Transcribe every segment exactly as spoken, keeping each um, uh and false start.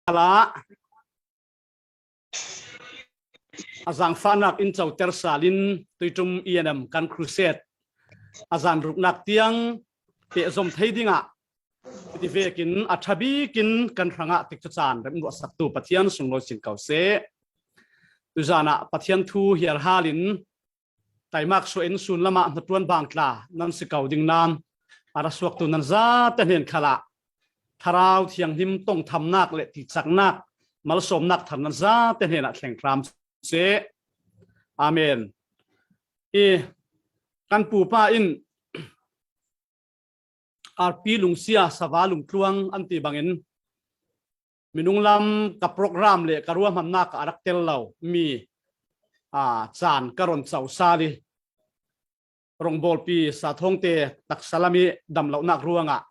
khalah a zangfahnak in coter salin tuiṭum E N M kan crusade a zan ruknak tiang pehzom thei dingah hiti vekin a ṭha bikin kan hrangah tikcu caan remruahsaktu Pathian sunglawi sin ko seh. Tuzanah Pathian thu hiarhalin taimak suahin sun lamah hnaṭuan bang tla nan si ko ding nan a ra suaktu nan zate hnen khalah Thlarau Thianghlim tongthamnak le ticaknak malsawmnak thar nan zate hnenah thleng hram seh. Amen. I kan pupa in arpi lungsia sava lungtluang an ti bangin minung lam ka program le ka ruahmannak a rak tel lo mi a caan ka ron co sal i rongbawlpi Sathawngte taksa lam i damlohnak ruangah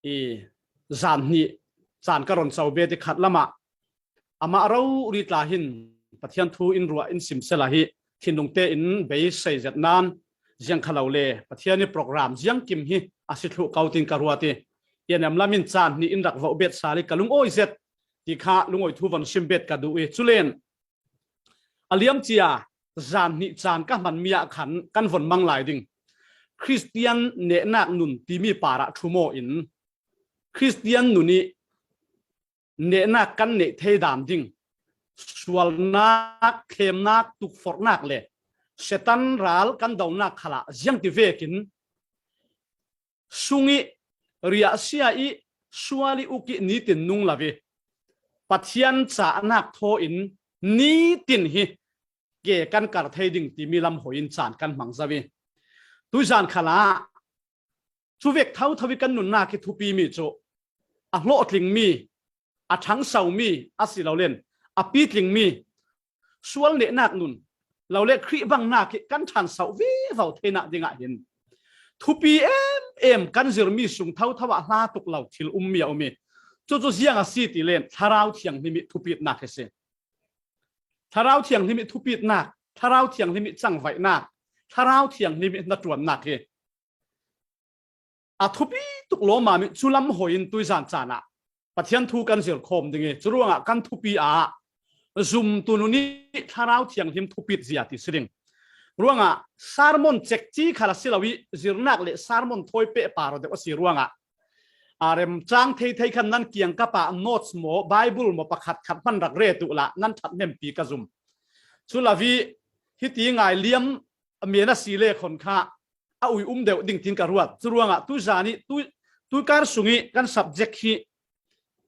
i zan hnih caan ka ron co bet i khat lamah amah rori tla hin Pathian thu in ruah in sim sela hi thinlung tein beisei zet nan ziang kha lo le Pathian i program ziangkim hi a si thluh ko tin ka ruat i E N M lam in caan hnih in rak voh bet sal i ka lungawi zet ti kha lungawi thu von sim bet ka duh i culen a liamcia zan hnih caan ka hmanmi ah khan kan von mang lai ding. Khristian nehnak nun timi parah ṭhum aw in Khristian nun i nehnak kan neih thei dan ding sualnak, thlemnak, tukforhnak le Satan ral kan donak khalah ziangti vekin sung i riahsia i sual i uk i nitin nung lo i Pathian cahnak thaw in nitin hi ke kan kar thei ding timi lam hoi in caan kan hmang zo i tuizan khalah cuvek thotho i kan nunnak i thupi mi cu a hlawhtling mi, a ṭhangso mi a si lo len a pitling mi sual nehnak nun lo le Khrih bangnak i kan ṭhanso vivo theinak dingah hin thupi em em kan zirmi sung thotho ah hla tuk lo thil ummi a um i cucu ziang a si ti len Thlarau Thianghlim i thupitnak hi si. Thlarau Thianghlim i thupitnak, Thlarau Thianghlim i cangvaihnak, Thlarau Thianghlim i hnaṭuannak hi a thupi tuk lawmam i cu lam hoi in tuizan caan ah Pathian thu kan zir khawm ding i curuangah kan thupi ah zumtu nun i Thlarau Thianghlim thupit zia ti si ding. Ruangah sermon cekci khal a si lo i zirnak le sermon thawi peh par deuh a si ruangah a remcang thei thei khan nan kiangkap ah notes maw Bible maw pakhat khat hman rak ret uh lah nan ṭhathnempi ka zum. Cu lo i hiti ngai liam men a si le khon kha a ui um deuh ding tin ka ruat. Curuangah tuizan i tui, tuikar sung i kan subject hi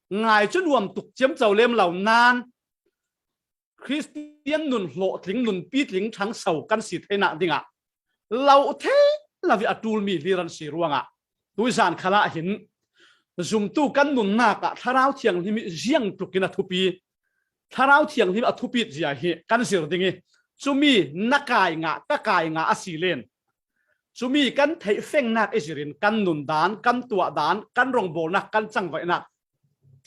ngai cu nuam tuk ciamco lem lo nan Khristian nun hlawhtling, nun pitling ṭhangso kan si theinak dingah lo thei lo i a ṭulmi hlir an si ruangah tuizan khalah hin zumtu kan nunnak ah Thlarau Thianghlim i ziang tlukin a thupi, Thlarau Thianghlim a thupit zia hi kan zir ding i cumi na kai ngah, ka kai ngah a si len cumi kan theihfengnak i zirin kan nundan, kan tuahdan, kan rongbawlnak, kan cangvaihnak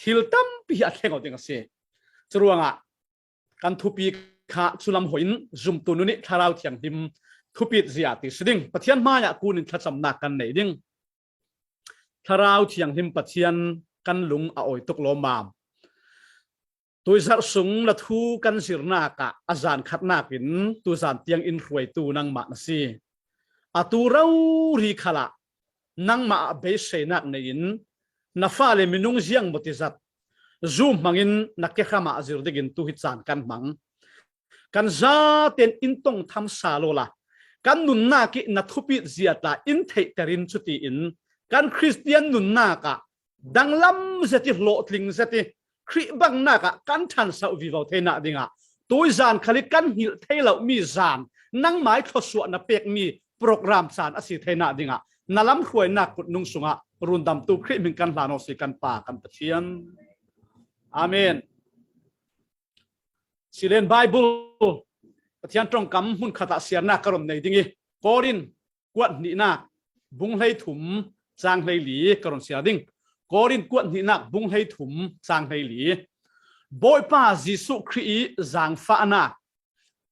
thil tampi hi a thleng aw ding a si. Curuangah kan thupi kha cu lam hoi in zumtu nun i Thlarau Thianghlim thupit zia ti si ding. Pathian hmaiah kun in thlacamnak kan nei ding. Thlarau Thianghlim Pathian kan lung a awi tuk lawmam. Tuizarh sung na thu kan zirnak ah a zan khatnak in tuzan tiang in hruaitu nangmah na si. A tu rori khalah nangmah ah beiseinak nei in na fale minung ziang maw ti zat zu hmangin na kehram ah zir dingin tu hi caan kan hmang. Kan zaten in tongtham sal awla kan nunnak i na thupit zia tla in theihter in cutiin kan Khristian nunnak ah danglam zet i hlawhtling zet i Khrih bangnak ah kan ṭhanso vivo theinak dingah tuizan khal i kan hngilh thei lomi zan nangmai thluasuah na pekmi program caan a si theinak dingah na lamhruainak kutnung sungah rundamtu Khrih hming kan hlan aw si kan Pa kan Pathian. Amen. Silen Bible Pathian ṭongkam hmun khatah siarnak ka ron nei ding i Korin kuat hnihnak bung hleithum cang hleili ka ron siar ding. Korin kuat hnihnak bung hleithum cang hleili. Bawipa Jesuh Khrih i zangfahnak,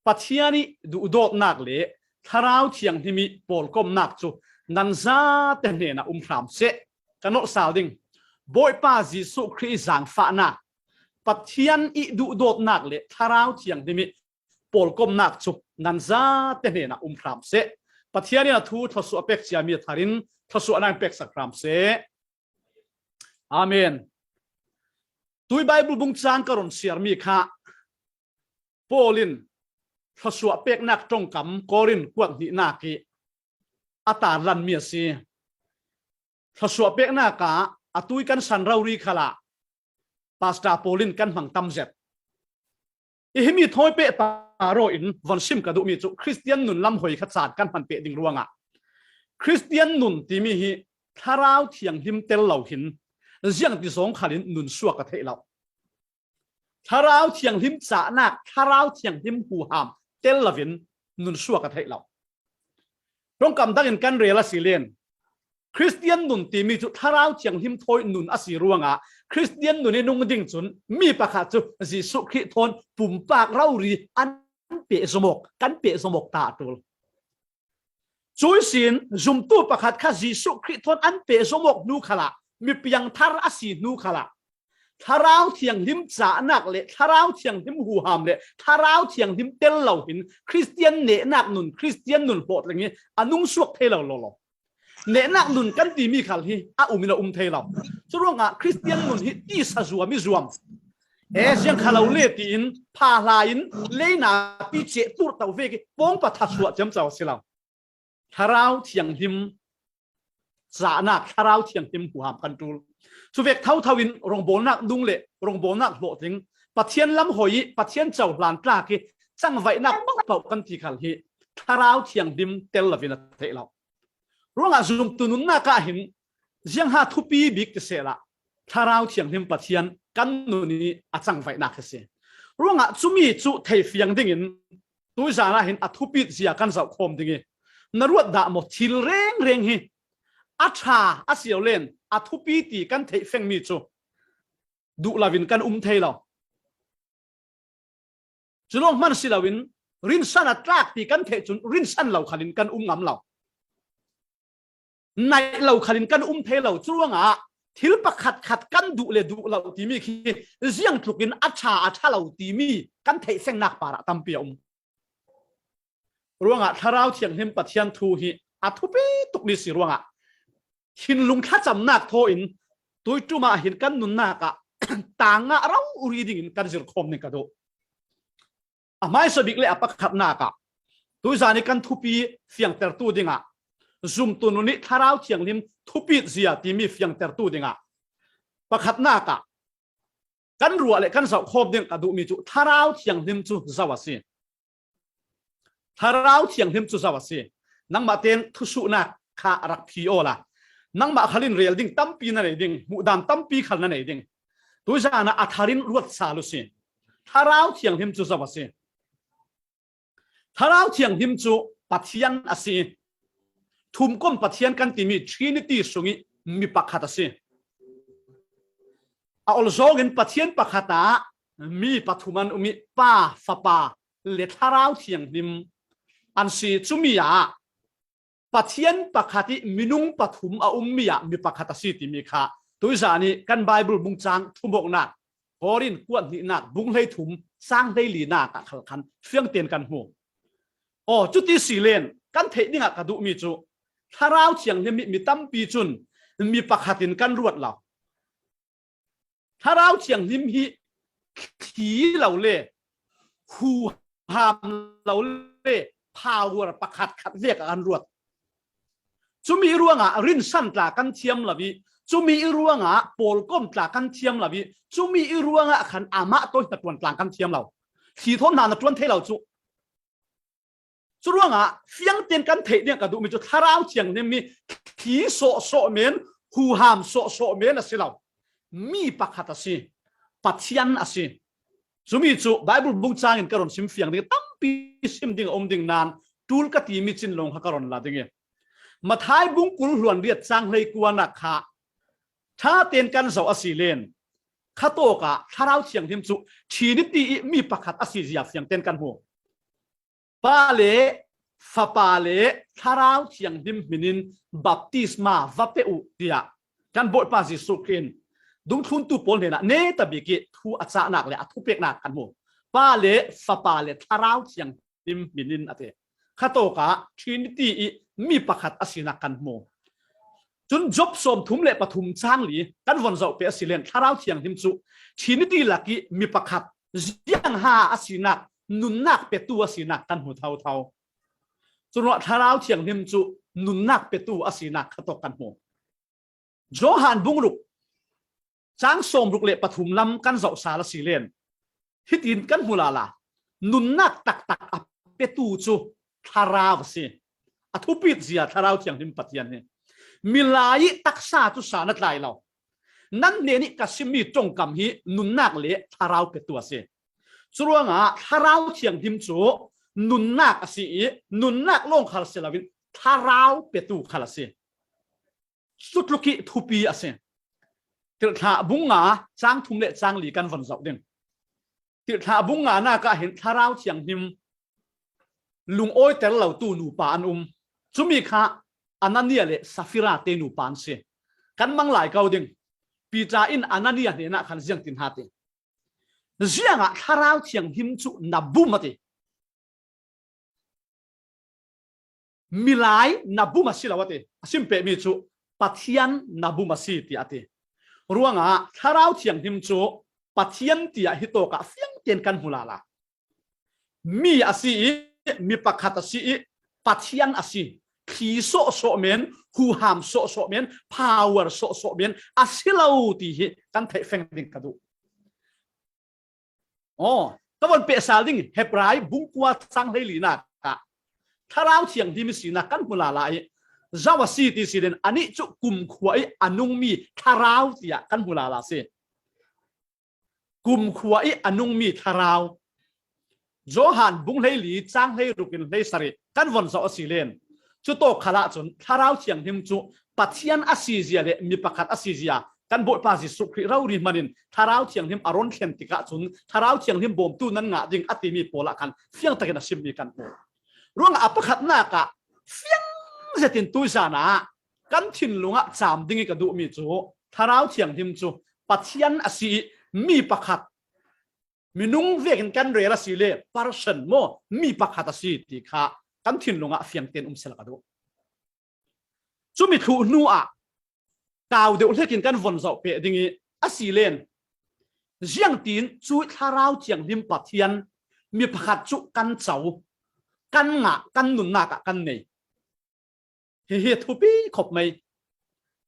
Pathian i duhdawtnak le Thlarau Thianghlim i pawlkomnak cu nan zate hnenah um hram seh. Ka nolh sal ding. Bawipa Jesuh Khrih i zangfahnak, Pathian i duhdawtnak le Thlarau Thianghlim i pawlkomnak cu nan zate hnenah um hram seh. Pathian in a thu thluasuah pek ciami a thar in thluasuahnak in peksak hram seh. Amen. Tui Bible bungcang ka run siarmi kha Paul in thluasuah peknak ṭongkam Korin kuat hnihnak i a tarlanmi a si. Thluasuah peknak ah a tui kan san rori khalah Pastor Paul in kan hmang tam zet. I himi thawi peh ta raw in von sim ka duhmi cu Khristian nun lam hoi kha caan kan hman peh ding ruangah Khristian nun timi hi Thlarau Thianghlim tel lo hin ziangti zawng khalin nun suak a theih lo. Thlarau Thianghlim cahnak, Thlarau Thianghlim huham tel loin nun suak a theih lo. Ṭongkam dangin kan rel a si len Khristian nun timi cu Thlarau Thianghlim thawi nun a si ruangah Khristian nun i nung ding cun mi pakhat cu Jesuh Khrih thawn pumpak rori an pehzom awk, kan pehzom awk ta a ṭul. Cui sin zumtu pakhat kha Jesuh Khrih thawn an pehzom awk hnu khalah, mi piangthar a si hnu khalah, Thlarau Thianghlim cahnak le Thlarau Thianghlim huham le Thlarau Thianghlim tel lo hin Khristian nehnak nun, Khristian nun hlawhtling hi a nung suak thei lo lawlaw. Nehnak nun kan timi khal hi a um in a um thei lo. Curuangah Khristian nun hi tisa zuam i zuam. E, ziang kha lo le tiin pha hla in leinapi ceh turh to vek i pawngpa thasuah ciamco a si lo. Thlarau Thianghlim cahnak, Thlarau Thianghlim huham kan ṭul. Cuvek thotho in rongbawlnak nung le rongbawlnak hlawhtling, Pathian lam hoi i Pathian cohlan tlak i cangvaihnak paohpaoh kan ti khal hi Thlarau Thianghlim tel loin a theih lo. Ruangah zumtu nunnak ah hin ziangha thupi bik ti sehlah Thlarau Thianghlim Pathian kan nun i a cangvaihnak hi si. Ruangah cumi cu theifiang dingin tuizan ah hin a thupit zia kan zoh khawm ding i na ruat dah maw? Thil rengreng hi a ṭha a si lo len a thupi ti kan theih fengmi cu duh loin kan um thei lo. Cu lawng hman si loin rinsan a tlak ti kan theih cun rinsan lo khalin kan um ngam lo. Naih lo khalin kan um thei lo. Curuangah thil pakhatkhat kan duh le duh lo timi khi ziang tlukin a ṭha a ṭha lo timi kan theihfengnak parah tampi a um. Ruangah Thlarau Thianghlim Pathian thu hi a thupi tukmi si ruangah thinlung thlacamnak thaw in tuiṭum ah hin kan nunnak ah tangah rori dingin kan zirkhawm ning ka duh. A hmaisa bik le a pakhatnak ah tuizan i kan thupi fiangtertu dingah zumtu nun i Thlarau Thianghlim thupit zia timi fiangtertu dingah pakhatnak ah kan ruah le kan zohkhawm ding ka duhmi cu Thlarau Thianghlim cu zo a si. Thlarau Thianghlim cu zo a si. Nangmah tein thusuhnak kha rak phi awla nangmah khalin rel ding tampi na nei ding, hmuhdan tampi khal na nei ding. Tuizan ah a thar in ruat sal u si. Thlarau Thianghlim cu zo a si. Thlarau Thianghlim cu Pathian a si. Thumkom Pathian kan timi Trinity sung i mi pakhat a si. A ol zawngin Pathian pakhat ah mi pathum an um i Pa, Fapa le Thlarau Thianghlim an si. Cumi ah Pathian pakhat i minung pathum a ummi ah mi pakhat a si timi kha tuizan i kan Bible bungcang thumawknak Korin kuat hnihnak bung hleithum cang hleilinak ah khal khan fiangten kan hmu. Aw, cuti si len kan theih dingah ka duhmi cu Thlarau Thianghlim i mi tampi cun mi pakhat in kan ruat lo. Thlarau Thianghlim hi thli lo le huham lo le power pakhat khat vek ah an ruat. Cumi ruangah rinsan tla kan thiam lo i, cumi ruangah pawlkom tla kan thiam lo i, cumi ruangah khan amah tawi hnaṭuan tlang kan thiam lo. Thli thawn hna na ṭuan thei lo cu. Curuangah fiangten kan theih ding ka duhmi cu Thlarau Thianghlim mi thli sawhsawh men, huham sawhsawh men a si lo. Mi pakhat a si, Pathian a si. Cumi cu Bible bungcang in ka run sim fiang ding, tampi sim ding a um ding nan ṭul ka timi cin lawng kha ka run la ding i. Mathai bung kul hluan riat cang hleikuanak kha ṭha tein kan zoh a si len khatawk ah Thlarau Thianghlim cu Trinity i mi pakhat a si zia fiangten kan hmu. Pa le Fapa le Thlarau Thianghlim hmin in baptisma va pe uh, tiah kan Bawipa Jesuh Khrih in dungthluntu pawl hnenah netabik ih thu a cahnak le a thupeknak kan hmu. Pa le Fapa le Thlarau Thianghlim min in a ti. Khatawkah Trinity ih mi pakhat a sinak kan hmu. Cun Job sawmthum le pathum cang li kan von zoh peh a si len Thlarau Thianghlim cu Trinity lakih mi pakhat ziangha a sinak, nunnak petu a sinak kan hmu thotho. Curuah Thlarau Thianghlim cu nunnak petu a sinak khatawk kan hmu. Johan bungruk cang sawmruk le pathum lam kan zoh sal a si len hitin kan hmu lala, nunnak taktak a petu cu Thlarau a si. A thupit zia Thlarau Thianghlim Pathian hi. Milai ih taksa cu sa na tlai lo. Nan hnenih ka simmi ṭongkam hi nunnak le Thlarau petu a si. Curuangah Thlarau Thianghlim cu nunnak a si ih nunnak lawng khal si loin Thlarau petu khal a si. Cutluk ih thupi a si. Tirhthlah bung nga cang thum le cang li kan von zoh ding. Tirhthlah bung nga nak ah hin Thlarau Thianghlim lungawiter lotu nupa an um. Cumi kha Anania le Safira te nupa an si. Kan mang lai ko ding. Peter in Anania hnenah khan ziangtin ha ti. Ziangah Thlarau Thianghlim cu na bum a ti. Milai na bum a si lo a ti. A sim pehmi cu Pathian na bum a si ti a ti. Ruangah Thlarau Thianghlim cu Pathian tiah hitawkah fiangten kan hmu lala. Mi a si ih, mi pakhat a si ih, Pathian a si. Thli sawhsawh men, huham sawhsawh men, power sawhsawh men a si lo ti hi kan theih feng ding ka duh. Aw, ka von pehsal ding Hebrai bungkua cang hleili nak ah Thlarau Thianghlim ih sinak kan hmu lala ih, zo a si ti si len anih cu kumkhua ih a nungmi thlarau tiah kan hmu lala si. Kumkhua ih a nungmi thlarau. Johan bung hleili cang hleiruk in hleisarih kan von zoh a si len cutawk khalah cun Thlarau Thianghlim cu Pathian a si zia le mi pakhat a si zia kan Bawipa Jesuh Khrih rori hmanin Thlarau Thianghlim a ron thlen tikah cun Thlarau Thianghlim bawmtu nan ngah ding a timi pawl ah khan fiangtakin a simmi kan hmu. Ruangah a pakhatnak ah fiang zetin tuizan ah kan thinlung ah cam ding ih ka duhmi cu Thlarau Thianghlim cu Pathian a si ih mi pakhat, minung vekin kan rel a si le person maw, mi pakhat a si ti kha kan thinlung ah fiangten um sal ka duh. Cumi thluh hnu ah kau deuh hlekin kan von zoh peh ding ih a si len ziangtin cuih Thlarau Thianghlim Pathian mi pakhat cu kan co, kan ngah, kan nunnak ah kan nei. Hihi thupi khop mai.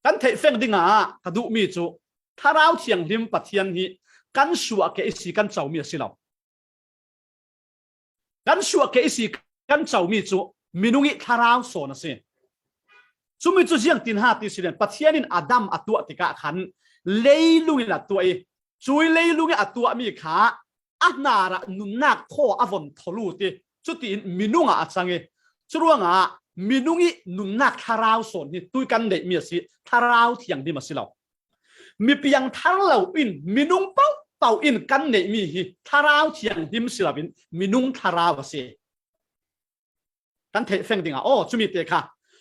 Kan theih feng dingah ka duhmi cu Thlarau Thianghlim Pathian hi kan suah keh ihsi kan comi a si lo. Kan suah keh ihsi kan comi cu minung ih thlarau sawn a si. Cumi cu ziangtin ha ti si len Pathian in Adam a tuah tikah khan leilung in a tuah ih, cui leilung ih a tuahmi kha a hnar ah nunnak thaw a von thaw lut ih, cutiin minung ah a cang ih, curuangah minung ih nunnak thlarau sawn hi tui kan neihmi a si, Thlarau Thianghlim a si lo. Mi piangthar lo in minung paohpaoh in kan neihmi hi Thlarau Thianghlim si loin minung thlarau a si. Kan theih feng dingah aw, cumi te kha.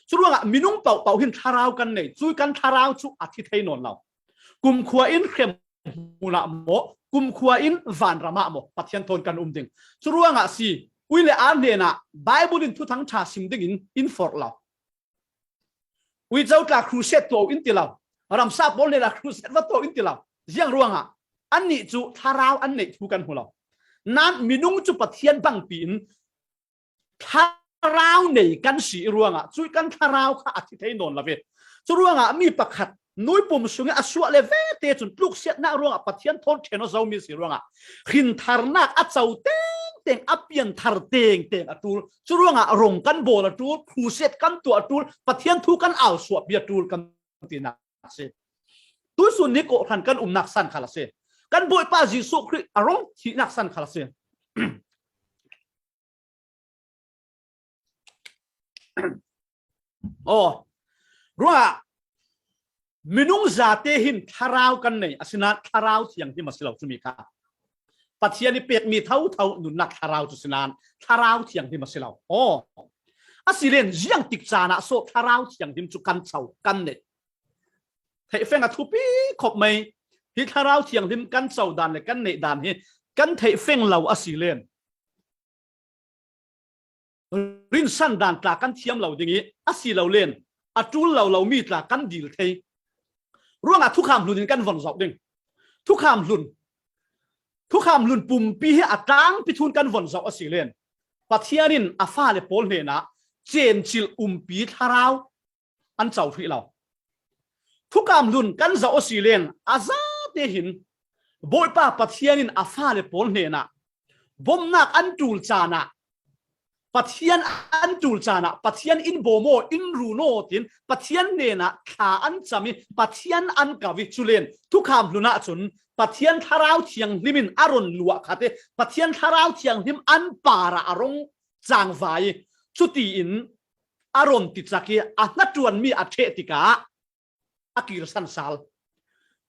Curuangah minung paohpaoh hin thlarau kan nei, cui kan thlarau cu a thi thei nawn lo. Kumkhua in hremhmun ah maw, kumkhua in vanram ah maw, Pathian thawn kan um ding. Curuangah si, ui le ar hnenah Bible in thuthang ṭha sim dingin in forh lo. Uico tla crusade tuah in ti lo. Ramsa pawl hnenah crusade va tuah in ti lo. Ziang ruangah annih cu thlarau an neih thu kan hmu lo. Nan minung cu Pathian bangpi in thlarau nei kan si ruangah cui kan thlarau kha a thi thei nawn lo ve. Curuangah mi pakhat nuipum sungih a suah le vete cun tluksiatnak ruangah Pathian thawn ṭhen aw zomi si ruangah hrintharnak a co tengteng, a pianthar tengteng a ṭul. Curuangah rong kan bawl a ṭul, crusade kan tuah a ṭul, Pathian thu kan au suahpi a ṭul kan tinak a si. Tuisun ni kawhhran kan umnak san khal a si. Kan Bawipa Jesuh Khrih a rong thihnak san khal a si. Aw, ruah minung zate hin thlarau kan nei, asinain Thlarau Thianghlim a si lo cumi kha. Pathian ih pekmi thotho nunnak thlarau cu sinain Thlarau Thianghlim a si lo. Aw, a si len ziangtik caan ah so Thlarau Thianghlim cu kan co, kan neih. Theih feng a thupi khop mai. Hi Thlarau Thianghlim kan co dan le kan neih dan hi kan theih feng lo a si len, rinsan dan tla kan thiam lo ding i, a si lo len a tul lo lo mi tla kan dil thei. Ruangah thukham hlun in kan von zoh ding. Thukham hlun, thukham hlun pumpi hi a tlangpi thun kan von zoh a si len, Pathian in a fale pawl hnenah cencil umpi thlarau an co hrih lo. Thukham hlun kan zoh a si len a zate hin Bawipa Pathian in a fale pawl hnenah bomnak an tul canah, Pathian an tul canah, Pathian in bawm aw, in run aw, tin Pathian hnenah thla an cam i, Pathian an kau i, cu len thukham hlun ahcun Pathian Thlarau Thianghlim in a ron luah khat i, Pathian Thlarau Thianghlim an parah a rong cangvai i, cutiin a ron ticak i, a hnaṭuanmi a ṭheh tikah a kirsan sal.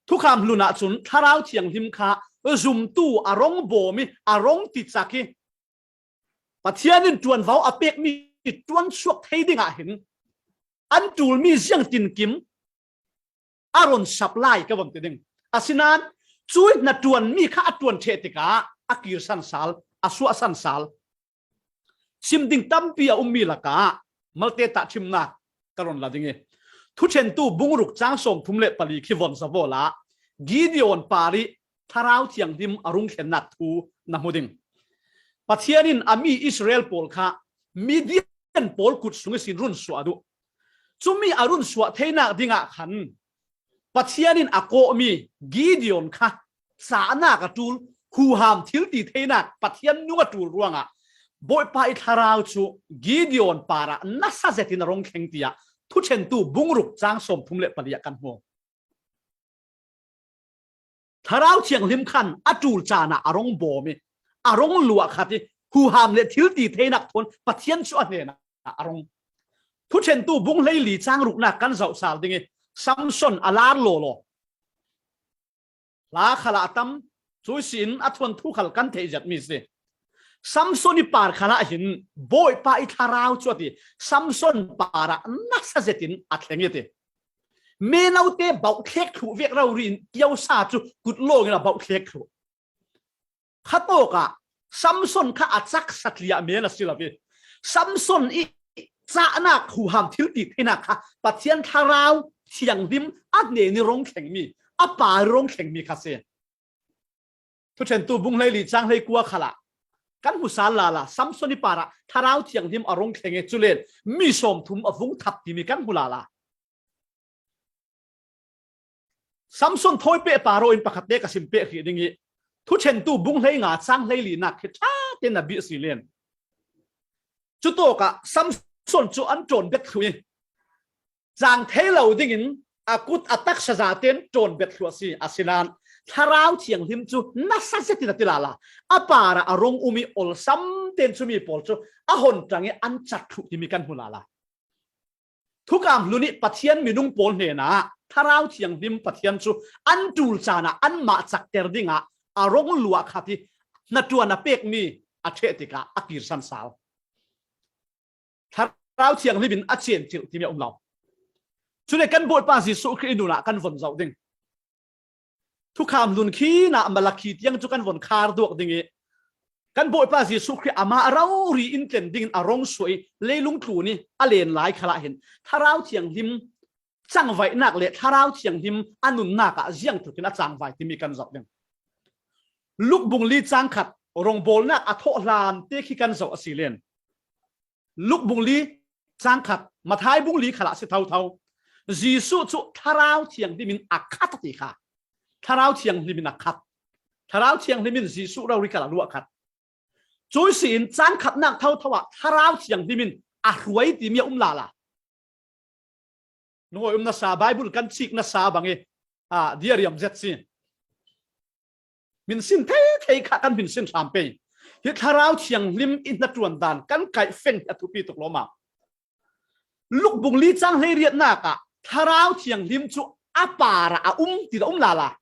Thukham hlun ahcun Thlarau Thianghlim kha zumtu a rong bawm i, a rong ticak i, Pathian in ṭuanvo a pekmi ṭuansuak thei dingah hin an ṭulmi ziangtinkim a ron sap lai ka von ti ding. Asinain cuih hnaṭuanmi kha a ṭuan ṭheh tikah a kirsan sal, a suahsan sal. Sim ding tampi a ummi lakah malte tahṭhimnak ka ron la ding i, Thuṭhentu bungruk cang sawmthum le pali khi von zoh awla Gideon par i Thlarau Thianghlim a rung thlennak thu na hmu ding. Pathian in a mi Israel pawl kha Midian pawl kut sung ihsin run suah duh. Cumi a run suah theinak dingah khan Pathian in a kawhmi Gideon kha cahnak a ṭul, huham thil ti theinak Pathian nung a ṭul ruangah Bawipa i Thlarau cu Gideon parah nasa zetin a rong thleng tiah Thuṭhentu bungruk cang sawmthum le pali ah kan hmu. Thlarau Thianghlim khan a ṭul caan ah a rong bawm i, a rong luah khat i, huham le thil ti theinak thawn Pathian cu a hnenah a rong. Thuṭhentu bung hleili cang ruknak kan zoh sal ding i, Samson a lar lawlaw. Hla khal ah a tam, cui si in a thuanthu khal kan theih zetmi si. Samson i par khal ah hin Bawipa i Thlarau cu a ti. Samson parah nasa zetin a thleng i ti. Menote bauhthlek thluh vek rori in kiosa cu kut lawng in a bauhthlek thluh. Khatawk ah Samson kha a cak satliah men a si lo i, Samson i cahnak huham thil ti theinak kha Pathian Thlarau Thianghlim a hnen i rong thlengmi, a par i rong thlengmi kha si. Thuṭhentu bung hleili cang hleikua khal ah kan hmu sal lala, Samson i parah Thlarau Thianghlim a rong thleng i, cu len mi sawmthum a vung thap timi kan hmu lala. Samson thawi peh par aw in pakhat te ka sim peh hrih ding i, Thuṭhentu bung hleinga cang hleilinak khi ṭha tein na bih si len. Cutawk ah Samson cu an ṭawn bet thluh i, cang thei lo dingin a kut a taksa zaten ṭawn bet thluh a si, asinain Thlarau Thianghlim cu nasa zetin a ti lala, a parah a rong um i awlsam tein cumi pawl cu a hon ṭang i an cat thluh timi kan hmu lala. Thukham hlun i Pathian minung pawl hnenah Thlarau Thianghlim Pathian cu an ṭul caan ah anmah cakter dingah a rong luah khat i hnaṭuan a pekmi a ṭheh tikah a kirsan sal. Thlarau Thianghlim in a cencilh timi a um lo. Cule kan Bawipa Jesuh Khrih i nun ah kan von zoh ding. Thukham hlun khin ah Malakhi tiang cu kan von khar duak ding i, kan Bawipa Jesuh Khrih amah rori in tlen dingin a rong suah i leilung tlun i a len lai khal ah hin Thlarau Thianghlim cangvaihnak le Thlarau Thianghlim a nunnak ah ziangtlukin a cangvai timi kan zoh ding. Luk bung li cang khat rongbawlnak a thawh hlan te khi kan zoh a si len. Luk bung li cang khat, Matthai bung li khal ah si thotho. Jesuh cu Thlarau Thianghlim in a khat a ti kha. Thlarau Thianghlim in a khat. Thlarau Thianghlim in Jesuh rori khal a luah khat. Cui si in cang khatnak thotho ah Thlarau Thianghlim in a hruai timi a um lala. Nungawi um nasa, Bible kan cik nasa bang i, a, diariam zet si. Min sin thei thei kha kan min sin hram pei. Hi Thlarau Thianghlim i hnaṭuan dan kan kaih feng hi a thupi tuk lawma. Luk bung li cang hleiriatnak ah Thlarau Thianghlim cu a parah a um ti a um lala.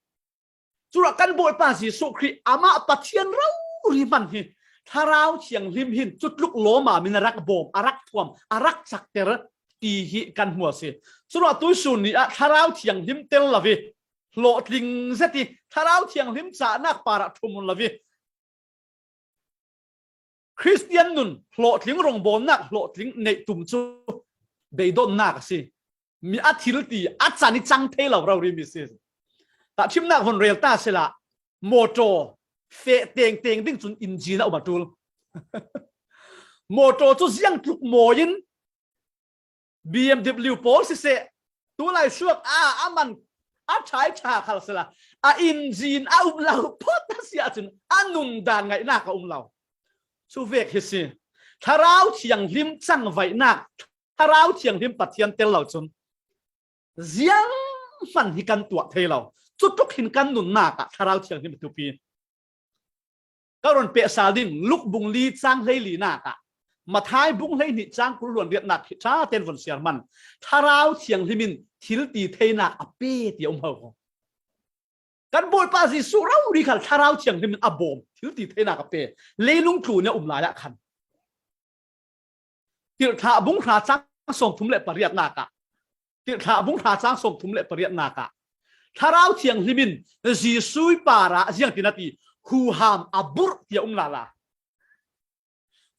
Curuah kan Bawipa Jesuh Khrih amah Pathian rori hman hi Thlarau Thianghlim hin cutluk lawma min a rak bawm, a rak thuam, a rak cakter ti hi kan hmu a si. Curuah tuisun ni ah Thlarau Thianghlim tel lo i hlawhtling zet i Thlarau Thianghlim cahnak parah ṭhum un lo i Khristian nun hlawhtling, rongbawlnak hlawhtling neih tum cu beidonnak a si. Mi a thil ti a can i cang thei lo rori mi si. Tahṭhimnak von rel ta sehla, mawṭaw feh tengteng ding cun injin a um a ṭul. Mawṭaw cu ziang tluk mawi in B M W pawl siseh, tulai suak a, a man a ṭhai ṭha khal sehla, a injin a um lo phawt a si ahcun a nundan ngaihnak a um lo. Cu vek hi si. Thlarau Thianghlim cangvaihnak, Thlarau Thianghlim Pathian tel lo cun zianghman hi kan tuah thei lo. Cutluk hin kan nunnak ah Thlarau Thianghlim a thupi. Ka run pehsal ding, Luk bung li cang hleili nak ah, Matthai bung hleihnih cang kul hluan riatnak khi ṭha ten von siar hman. Thlarau Thianghlim in thil ti theinak a pe ti a um ho. Kan Bawipa Jesuh rori khal Thlarau Thianghlim in a bawm, thil ti theinak a pe. Leilung tlun a um lai ah khan. Tirhthlah bung hra cang sawmthum le pariatnak ah, Tirhthlah bung hra cang sawmthum le pariatnak ah, Thlarau Thianghlim in Jesuh parah ziangtin a ti, huham a burh ti a um lala.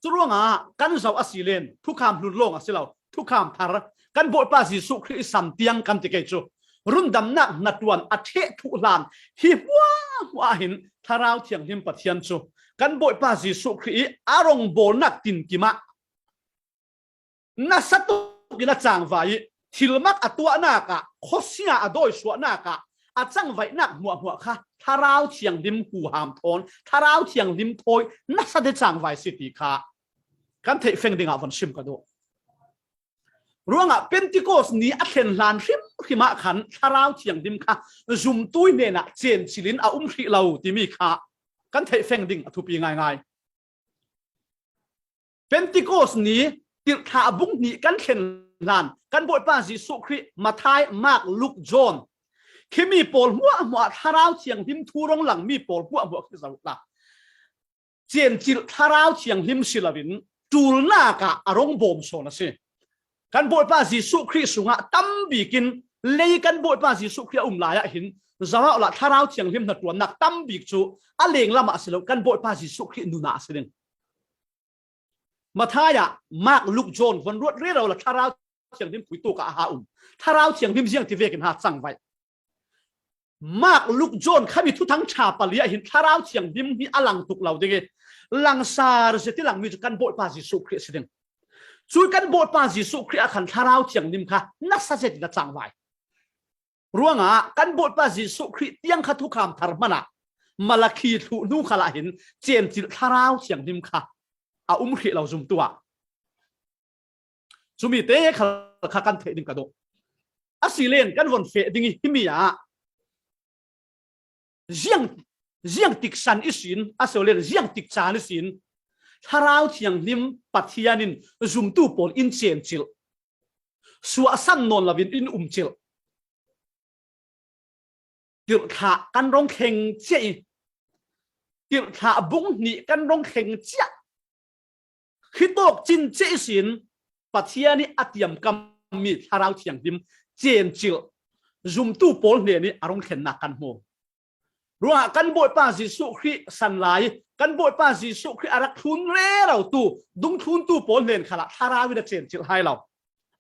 Curuangah kan zoh a si len, thukham hlun lawng a si lo, thukham thar, kan Bawipa Jesuh Khrih i san tiang kan ti kei cu, rundamnak hnaṭuan a ṭheh thuh hlan hi hmuahhmuah hin Thlarau Thianghlim Pathian cu kan Bawipa Jesuh Khrih i a rongbawlnak tinkim ah nasa tuk in a cangvai i thilmak a tuahnak ah, khuasia a dawisuahnak ah a cangvaihnak hmuahhmuah kha Thlarau Thianghlim huham thawn, Thlarau Thianghlim thawi nasa te cangvai si ti kha kan theih feng dingah von sim ka duh. Ruangah Pentecost ni a thlen hlan hrimhrim ah khan Thlarau Thianghlim kha zumtu i hnenah cencil in a um hrih lo timi kha kan theih feng ding a thupi ngaingai. Pentecost ni, Tirhthlah bung hnih kan thlen hlan, kan Bawipa Jesuh Khrih, Matthai, Mark, Luke, John, khimi pawl hmuahhmuah Thlarau Thianghlim thu rong lang mi pawl hmuahhmuah khi zoh la, cencil Thlarau Thianghlim si loin ṭulnak ah a rong bawm sawn a si. Kan Bawipa Jesuh Khrih sungah tam bikin lei kan Bawipa Jesuh Khrih a um lai ah hin zoh la, Thlarau Thianghlim hnaṭuannak tam bik cu a lenglam ah si lo, kan Bawipa Jesuh Khrih nun ah a si ding. Matthai ah, Mark, Luke, John von ruat rero la, Thlarau Thianghlim khui tuk ah a ha um. Thlarau Thianghlim ziang ti vekin ha cangvaih. Mark, Luke, John khami Thuthang ṭha pali ah hin Thlarau Thianghlim hi a lang tuk lo ding i, langsar zet i lang mi cu kan Bawipa Jesuh Khrih a si ding. Cu kan Bawipa Jesuh Khrih ah khan Thlarau Thianghlim kha nasa zet in a cangvai. Ruangah kan Bawipa Jesuh Khrih tiang kha thukham thar hmanah Malakhi thluh hnu khal ah hin cencil Thlarau Thianghlim kha a um hrih lo zumtu ah. Cumi te khal kha kan theih ding ka duh. A si len kan von feh ding i himi ah ziang, ziang tik san ihsin, a si lo len ziang tik caan ihsin, Thlarau Thianghlim Pathian in zumtu pawl in cencil, suahsan nawn loin in umcilh. Tirhthlah kan rong thleng ciah i, Tirhthlah bung hnih kan rong thleng ciah, khitawk cin ciah ihsin Pathian i a tiamkam mi Thlarau Thianghlim cencil zumtu pawl hnen i a rong thlennak kan hmu. Ruangah kan Bawipa Jesuh Khrih san lai, kan Bawipa Jesuh Khrih a rak thlun rero tu, dungthluntu pawl hnen khalah Thlarau in a cencil hai lo.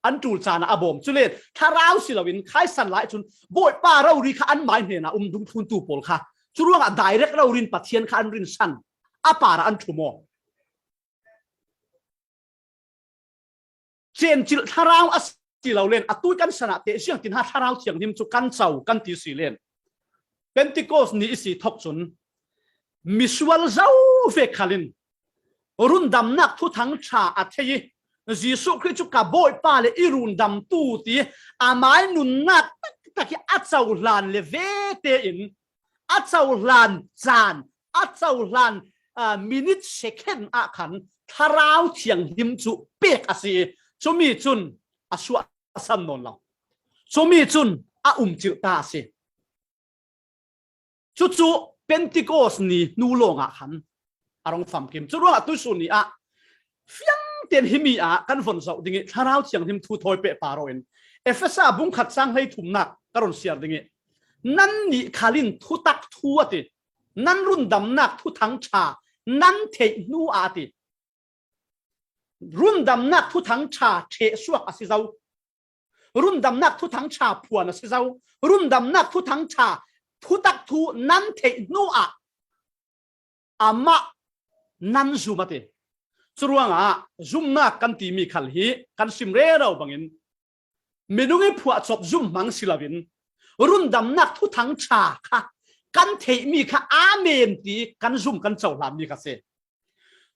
An ṭul caan ah a bawm. Cu len Thlarau si loin khai san lai cun Bawipa rori kha an mai hnen ah um dungthluntu pawl kha. Cu ruangah direct rori in Pathian kha an rin san. A par ah an ṭhum aw. Cencil Thlarau a si lo len, a tui kan san ah teh ziangtin ha Thlarau Thianghlim cu kan co kan ti si len. Pentecost ni i si thok cun misual zo vek khal in rundamnak thuthang ṭha a thei i, Jesuh Khrih cu ka Bawipa le i rundamtu ti amai nunnak taktak i a cohlan le ve tein a cohlan caan, a cohlan, aa, minute, second ah khan Thlarau Thianghlim cu pek a si i, cumi cun a suahsan nawn lo. Cumi cun a umcilh ta a si. Cucu Pentecost ni hnu lawngah khan a rung famkim. Cu ruangah tuisun ni ah fiang tein himi ah kan von zoh ding i Thlarau Thianghlim thu thawi peh pah rawh in Efesa bung khat cang hlei thumnak ka run siar ding i Nannih khal in thutak thu a ti. Nan rundamnak thuthang ṭha nan theih hnu ah a ti. Rundamnak thuthang ṭha ṭhehsuak a si zo. Rundamnak thuthang ṭha phuan a si zo. Rundamnak thuthang ṭha thutak thu nan theih hnu ah amah nan zum a ti. Curuangah zumnak kan timi khal hi kan sim rero bangin minung ih phuahcop zum hmang si loin rundamnak thuthang ṭha kha kan theihmi kha amen ti kan zum kan cohlanmi kha si.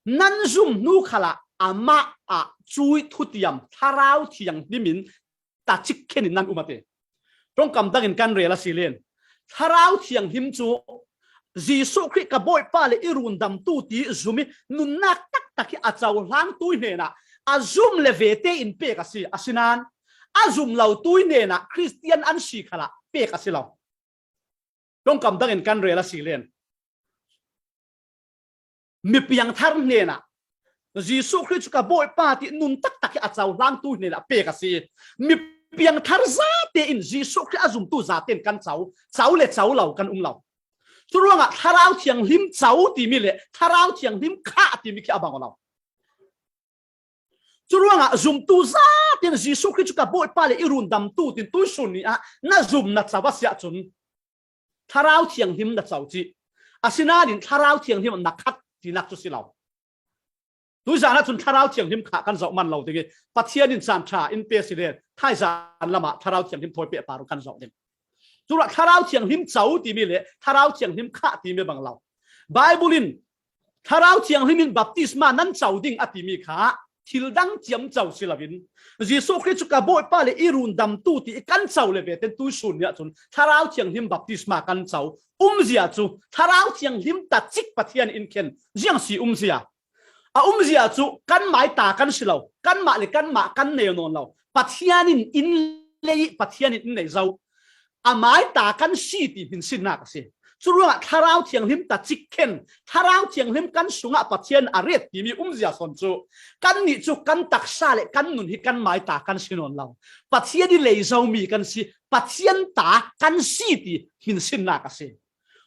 Nan zum hnu khalah amah ah cuih thutiam Thlarau Thianghlim in tacik khenin nan um a ti. Ṭongkam dangin kan rel a si len, Thlarau Thianghlim cu Jesuh Khrih ka Bawipa le i rundamtu ti zum ih nunnak taktak ih a cohlangtu ih hnenah a zum le vete in pek a si. Asinain a zum lotu ih hnenah Khristian an si khalah pek a si lo. Ṭongkam dangin kan rel a si len, mi piangthar hnenah Jesuh Khrih cu ka Bawipa ti nun taktak ih a cohlangtu hnenah pek a si. Mi piangthar zate in Jesuh Khrih a zumtu zate in kan co, co le co lo kan um lo. Curuangah Thlarau Thianghlim co timi le Thlarau Thianghlim khah timi khi a bang aw lo. Curuangah zumtu zate in Jesuh Khrih cu ka Bawipa le i rundamtu tin tuihsun ni ah na zum na co a si ahcun Thlarau Thianghlim na co cih. Asinain Thlarau Thianghlim na khat tinak cu si lo. Tuizan ahcun Thlarau Thianghlim khah kan zoh man lo ding ih Pathian in caan ṭha in pe si le thaizan lamah Thlarau Thianghlim thawi peh par kan zoh ding. Curuah Thlarau Thianghlim co timi le Thlarau Thianghlim khah timi bang lo. Baibal in Thlarau Thianghlim in baptisma nan co ding a timi kha thil dang ciamco si loin Jesuh Khrih cu ka Bawipa le i rundamtu ti i kan co le vete in tuihsun ni ahcun Thlarau Thianghlim baptisma kan co. Umzia cu Thlarau Thianghlim tacik Pathian in khen ziang si umzia. A umzia cu kanmah ih ta kan si lo, kanmah le kanmah kan nei nawn lo. Pathian in in lei ih Pathian in in nei zo. Amah ih ta kan si ti hminsinnak a si. Curuangah Thlarau Thianghlim tacik khen, Thlarau Thianghlim kan sungah Pathian a ret timi umzia sawn cu kannih cu kan taksa le kan nun hi kanmah ih ta kan si nawn lo. Pathian ih lei zomi kan si, Pathian ta kan si ti hminsinnak a si.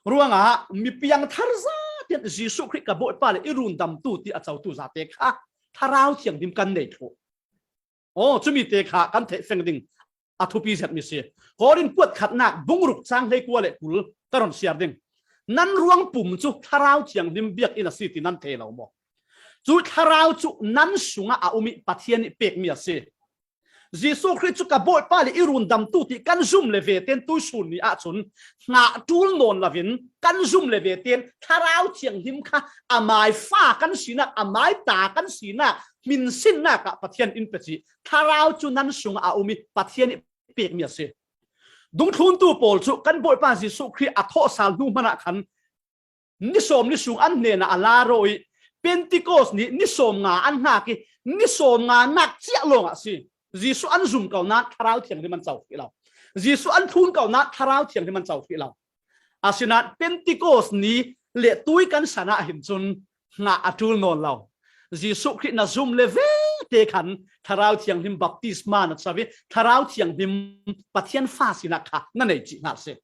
Ruangah mi piangthar zate in Jesuh Khrih ka Bawipa le i rundamtu ti a cotu zate kha Thlarau Thianghlim kan nei thluh. Aw, cumi te kha kan theih feng ding a thupi zetmi si. Korin kuat khatnak bung ruk cang hleikua le kul ka run siar ding. Nan ruang pum cu Thlarau Thianghlim biakinn a si ti nan thei lo maw? Cu Thlarau cu nan sungah a um ih Pathian ih pekmi a si. Jesuh Khrih cu ka Bawipa le i rundamtu ti kan zum le vete in tuihsun ni ahcun hngah ṭul nawn loin kan zum le vete in Thlarau Thianghlim kha amai fa kan sinak, amai ta kan sinak hminsinnak ah Pathian in pe cih Thlarau cu nan sungah a um ih Pathian ih pekmi a si. Dungthluntu pawl cu kan Bawipa Jesuh Khrih a thawhsal hnu hmanah khan ni sawm ni sung an hnenah a la rawh ih Pentikos ni ni sawm nga an hngak ih ni sawm nga nak ciah lawngah a si. Jesuh an zum ko nain Thlarau Thianghlim an co hrih lo. Jesuh an thlun ko nain Thlarau Thianghlim an co hrih lo. Asinain Pentikos ni le tui kan san ah hin cun hngah a ṭul nawn lo. Jesuh Khrih na zum le vete khan Thlarau Thianghlim baptisma na co ih Thlarau Thianghlim Pathian fa sinak kha na nei cih hnga si.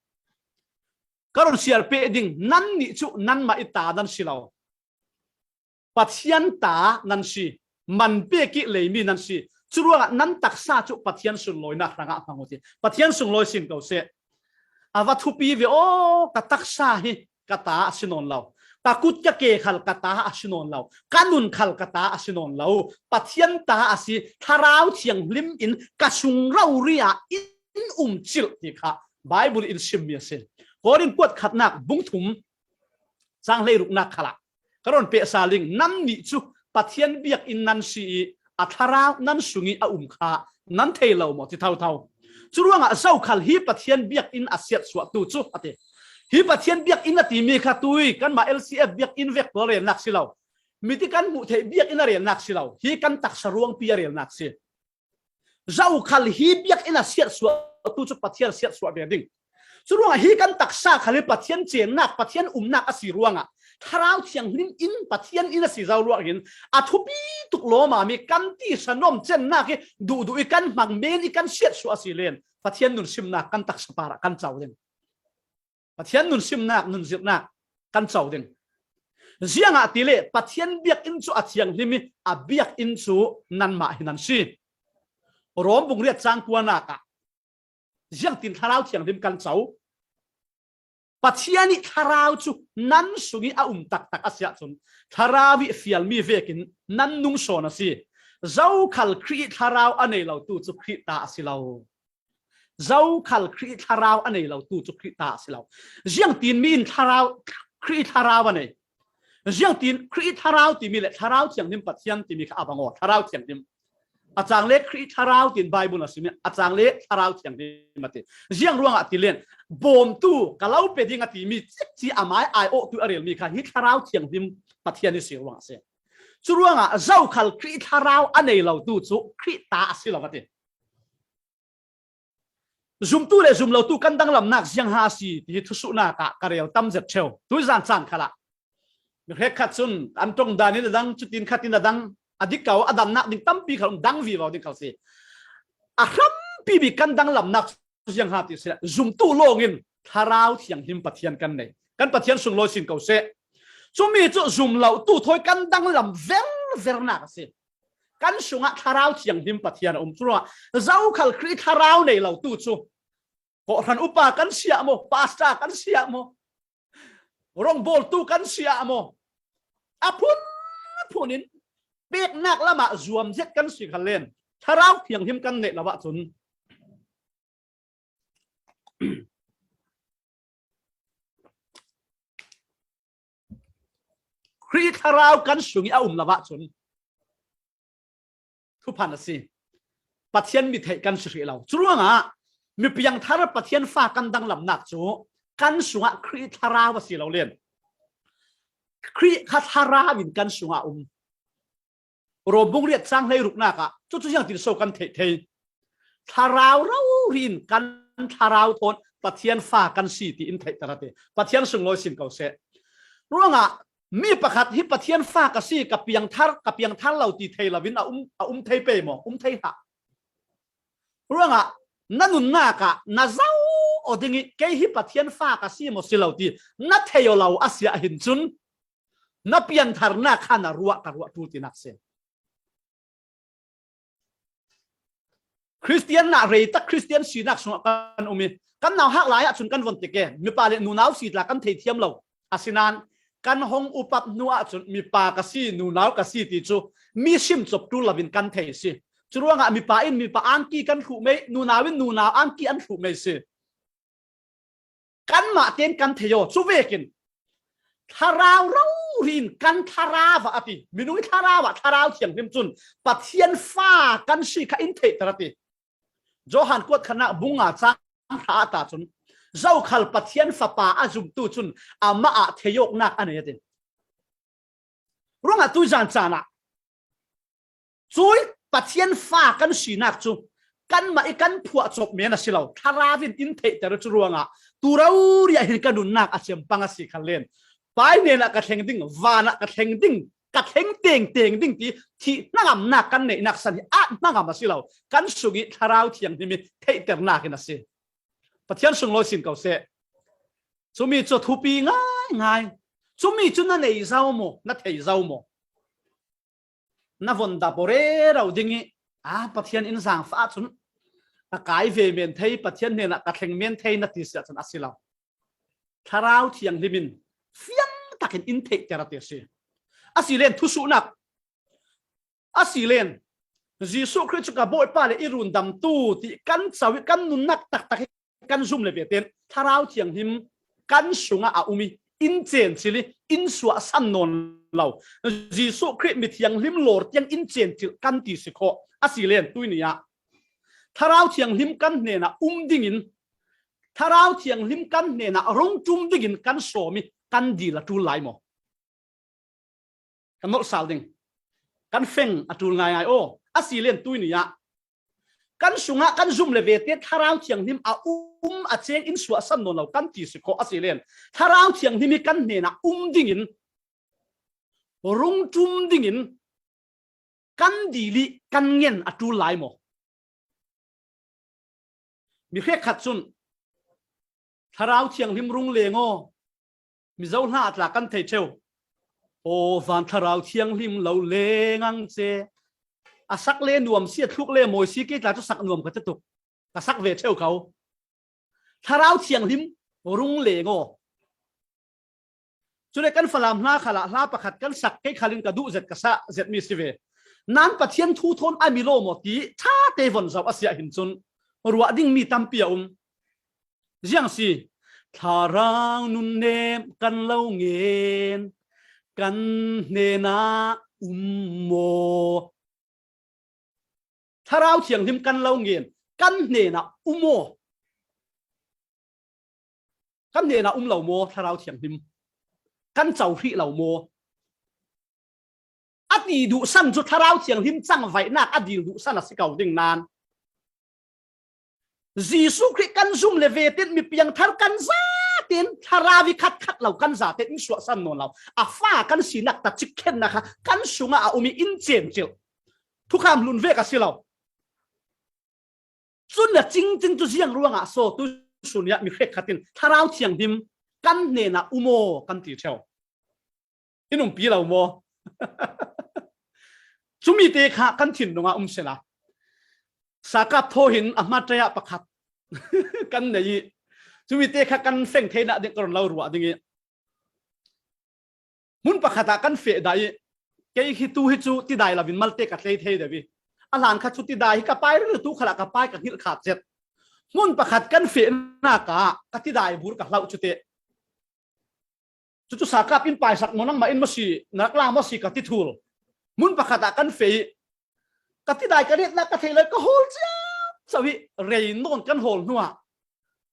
Ka run siar peh ding, nannih cu nanmah ih ta nan si lo. Pathian ta nan si, man pek ih leimi nan si. Curuangah nan taksa cu Pathian sunlawinak hrangah hmang uh ti. Pathian sunglawi sin ko seh. A va thupi ve aw, ka taksa hi ka ta a si nawn lo. Ka kut ka ke khal ka ta a si nawn lo. Ka nun khal ka ta a si nawn lo. Pathian ta a si, Thlarau Thianghlim in ka sung rori ah in um cilh ti kha Baibal in simmi a si. Korin kuat khatnak bung thum cang hleiruknak khalah ka rawn pehsa ding, nannih cu Pathian biakinn nan si ih a thlarau nan sungih a um kha nan thei lo maw ti thotho. Curuangah zokhal hi Pathian biakinn a siatsuahtu cu a ti. Hi Pathian biakinn a timi kha tui kanmah L C F biakinn vek pawl relnak si lo. Miti kan hmuh theih biakinn a relnak si lo. Hi kan taksa ruangpi a relnak si. Zokhal hi biakinn a siatsuahtu cu Pathian siatsuah ve ding. Curuangah hi kan taksa khal hi Pathian cennak, Pathian umnak a si ruangah Thlarau Thianghlim in Pathian in a si zo ruangah hin a thupi tuk lawmami kan tisa nuam cennak hi duhduh ih kan hmang men ih kan siatsuah a si len Pathian nunsimnak kan taksa parah kan co ding. Pathian nun simnak, nun zirhnak kan co ding. Ziangahtile Pathian biakinn cu a thianghlim i a biakinn cu nanmah hi nan si. Rom bung riat cang kuanak ah ziangtin Thlarau Thianghlim kan co? Pathian i Thlarau cu nan sung i a um taktak a si ahcun, Thlarau i fialmi vekin nan nung sawn a si. Zokhal Khrih i Thlarau a nei lotu cu Khrih ta a si lo. Zokhal Khrih i Thlarau a nei lotu cu Khrih ta a si lo. Ziangtin mi in Thlarau, Khrih i Thlarau a nei? Ziangtin Khrih i Thlarau timi le Thlarau Thianghlim Pathian timi kha a bang aw? Thlarau Thianghlim. A cang le Khrih i Thlarau tin Bible a simi, a cang le Thlarau Thianghlim a ti. Ziang ruangah ti len, bawmtu ka lo pe ding a timi cikci a mai ai awh tu a relmi kha hi Thlarau Thianghlim Pathian i si ruangah a si. Cu ruangah zokhal Khrih i Thlarau a nei lotu cu Khrih ta a si lo a ti. Zumtu le zumlotu kan danglamnak ziang ha a si ti hi thusuhnak ah ka rel tam zet ṭheu. Tuizan caan khalah mi hrekkhat cun an ṭong dan in a dang, cutin khat in a dang, a dik ko, a damnak ding tampi khal um, dang vivo ding khal si. A hrampi bik kan danglamnak cu ziang ha ti si le, zumtu lawng in Thlarau Thianghlim Pathian kan nei. Kan Pathian sunglawi sin ko seh. Cumi cu zumlotu thawi kan danglam ververnak a si. Kan sungah Thlarau Thianghlim Pathian a um. Curuangah zokhal Khrih Thlarau nei lotu cu kawhhran upa kan si ah maw, pastor kan si ah maw, rongbawltu kan si ah maw, a phunphun in peknak lamah zuam zet kan si kha len, Thlarau Thianghlim kan neih lo ahcun, Khrih Thlarau kan sung i a um lo ahcun thuphan a si. Pathian mi theih kan si hrih lo. Curuangah mi piangthar Pathian fa kan danglamnak cu kan sungah Khrih Thlarau a si lo len, Khrih kha Thlarau in kan sungah a um. Rom bung riat cang hleiruknak ah cucu ziangtin so kan theih thei? Thlarau rori in kan thlarau thawn Pathian fa kan si tiin theihter a ti. Pathian sunglawi sin ko seh. Ruangah mi pakhat hi Pathian fa ka si, ka piangthar, ka piangthar lo ti thei loin a um, a um thei pei maw? Um thei hlah. Ruangah na nunnak ah na zoh aw ding i kei hi Pathian fa ka si maw si lo ti na thei aw lo a si ahhin cun, na piantharnak kha na ruah, ka ruah ṭul tinak si. Khristian nak rei tak Khristian sinak sungah kan um i, kan nauhak lai ahcun kan von ti ke, mipa le nunau si tla kan thei thiam lo. Asinain kan hong upat hnu ahcun mipa ka si, nunau ka si ti cu mi sim cop ṭul loin kan thei si. Curuangah mipa in mipa angki kan hluh mei, nunau in nunau angki an hluh mei si. Kanmah tein kan thei aw. Cu vekin Thlarau rori in kan thlarau ah a ti. Minung i thlarau ah Thlarau Thianghlim cun Pathian fa kan si kha in theihter a ti. Johan kuat khatnak bung nga cang hra ah ta cun, zokhal Pathian Fapa a zumtu cun amah ah theiawknak a nei a ti. Ruangah tuizan caan ah cui Pathian fa kan sinak cu kanmah i kan phuah cawp men a si lo. Thlarau in in theihter cu ruangah tu rori ah hin ka nunnak a cem pang a si kha len, Pai hnenah ka thleng ding, van ah ka thleng ding, ka thleng tengteng ding ti thih hnangamnak kan neihnak san hi at hnangam a si lo. Kan sung i Thlarau Thianghlim i theihternak in a si. Pathian sunglawi sin ko seh. Cumi cu thupi ngaingai. Cumi cu na nei zo maw, na thei zo maw? Na von dap aw rero ding i, a, Pathian in zaangfah ahcun ka kai ve men thei, Pathian hnenah ka thleng men thei na ti si ahcun a si lo. Thlarau Thianghlim in fiang takin in theihter a ti a si. A si len thusuhnak, a si len Jesuh Khrih cu ka Bawipa le i rundamtu ti kan co i kan nunnak taktak i kan zum le ve tein Thlarau Thianghlim kan sungah a um i in cencil i in suahsan nawn lo. Jesuh Khrih mithianghlim lawr tiang in cencil kan ti si khawh. A si len tuini ah Thlarau Thianghlim kan hnenah um dingin, Thlarau Thianghlim kan hnenah rung ṭum dingin kan sawm i kan dil a ṭul lai maw? Kan nolh sal ding. Kan feng a ṭul ngaingai aw. A si len tuini ah kan sungah kan zum le ve te Thlarau Thianghlim a um a ceng in suahsan nawn lo kan ti si khawh. A si len Thlarau Thianghlim hi kan hnenah um dingin, rung ṭum dingin kan dil i kan ngen a ṭul lai maw? Mi hrekkhat cun Thlarau Thianghlim rung leng aw. Mizo hla a tla kan thei theu. Aw van Thlarau Thianghlim lo leng ang che. A sak le nuam si, a thluk le mawi si, kei tla chu sak nuam ka te tuk. Ka sak ve theu kau. Thlarau Thianghlim rung leng aw. Chule kan Falam hla khalah hla pakhat kan sak, kei khalin ka duh zet, ka sa zet mi si ve. Nan Pathian thu thawn a mi lawm aw ti ṭha te von zau a siah hin chun ruah ding mi tampi a um. Ziang si, Thlarau nunnem kan lo ngen, kan hnena um maw. Thlarau Thianghlim kan lo ngen, kan hnena um aw. Kan hnena um lo maw Thlarau Thianghlim? Kan co hrih lo maw? A ti duhsan chu Thlarau Thianghlim changvaihnak a dil duhsan a si ko ding nan. Jesuh Khrih kan zum le ve ten mi piangthar kan zaten Thlarau i khat khat lo kan zaten in suahsan nawn lo. A fa kan sinak ta cik khenna kha kan sungah a um i in cencil. Thukham hlun vek a si lo. Cun a cingcing cu ziang ruangah so tu sun ah mi hrekkhat in Thlarau Thianghlim kan hnenah um aw kan ti theu. In umpi lo maw? Cumi te kha kan thin nungah um sela. Sakap thaw hin a hmaṭai ah pakhat kan nei i cumi te kha kan feng theinak ding ka run lo ruah ding i hmun pakhat ah kan feh dah i kei hi tu hi cu tidai lovin malte ka tlei thei deuh i a hlan kha cu tidai hi ka pai ril tu khalah ka pai ka hngilh khat zet. Hmun pakhat kan fehnak ah ka tidai bur ka hlauh cu te. Cucu sakap in paisak maw nangmah in maw si, na rak la maw si ka ti thul. Hmun pakhat ah kan feh i ka tidai ka riatnak ka thei lai ka hawl ciam co i rei nawn kan hawl hnuah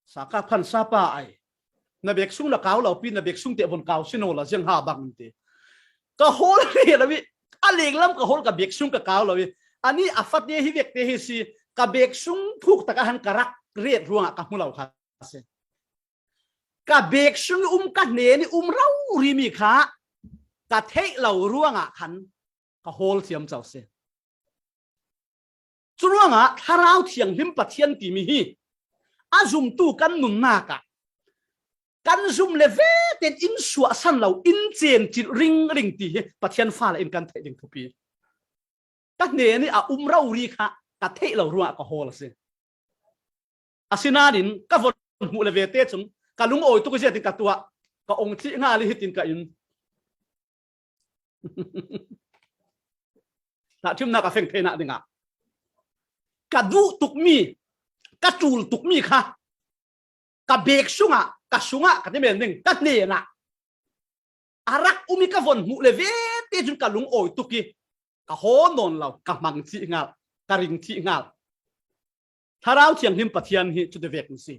sakap khan sapa ai na bek sung na kau lo pi na bek sung te von kau si naw la ziang ha bang in ti ka hawl ri lo i a lenglam ka hawl ka bek sung ka kau lo i ani a fate hi vekte hi si ka bek sung phuk taka han ka rak ret ruangah ka hmu lo kha si. Ka bek sung i um ka hnen i um rori mi kha ka theih lo ruangah khan ka hawl thiam co si. Curuangah Thlarau Thianghlim Pathian timi hi a zumtu kan nunnak ah kan zum le ve ten in suahsan lo in cencil ringring ti hi Pathian fale in kan theih ding thupi. Ka hnen i a um rori kha ka theih lo ruangah ka hawl a si. Asinain ka von hmuh le vete cun ka lungawi tuk ziatin ka tuah ka ong thih hngal i hitin ka in tahṭhimnak a feng theinak dingah ka duh tukmi ka tul tukmi kha ka bek sungah ka sungah ka ti men ding ka hnenah a rak um i ka von hmuh le vete cun ka lungawi tuk i ka haw nawn lo ka hmang thih hngal ka ring thih hngal. Thlarau Thianghlim Pathian hi cu ti vek in si.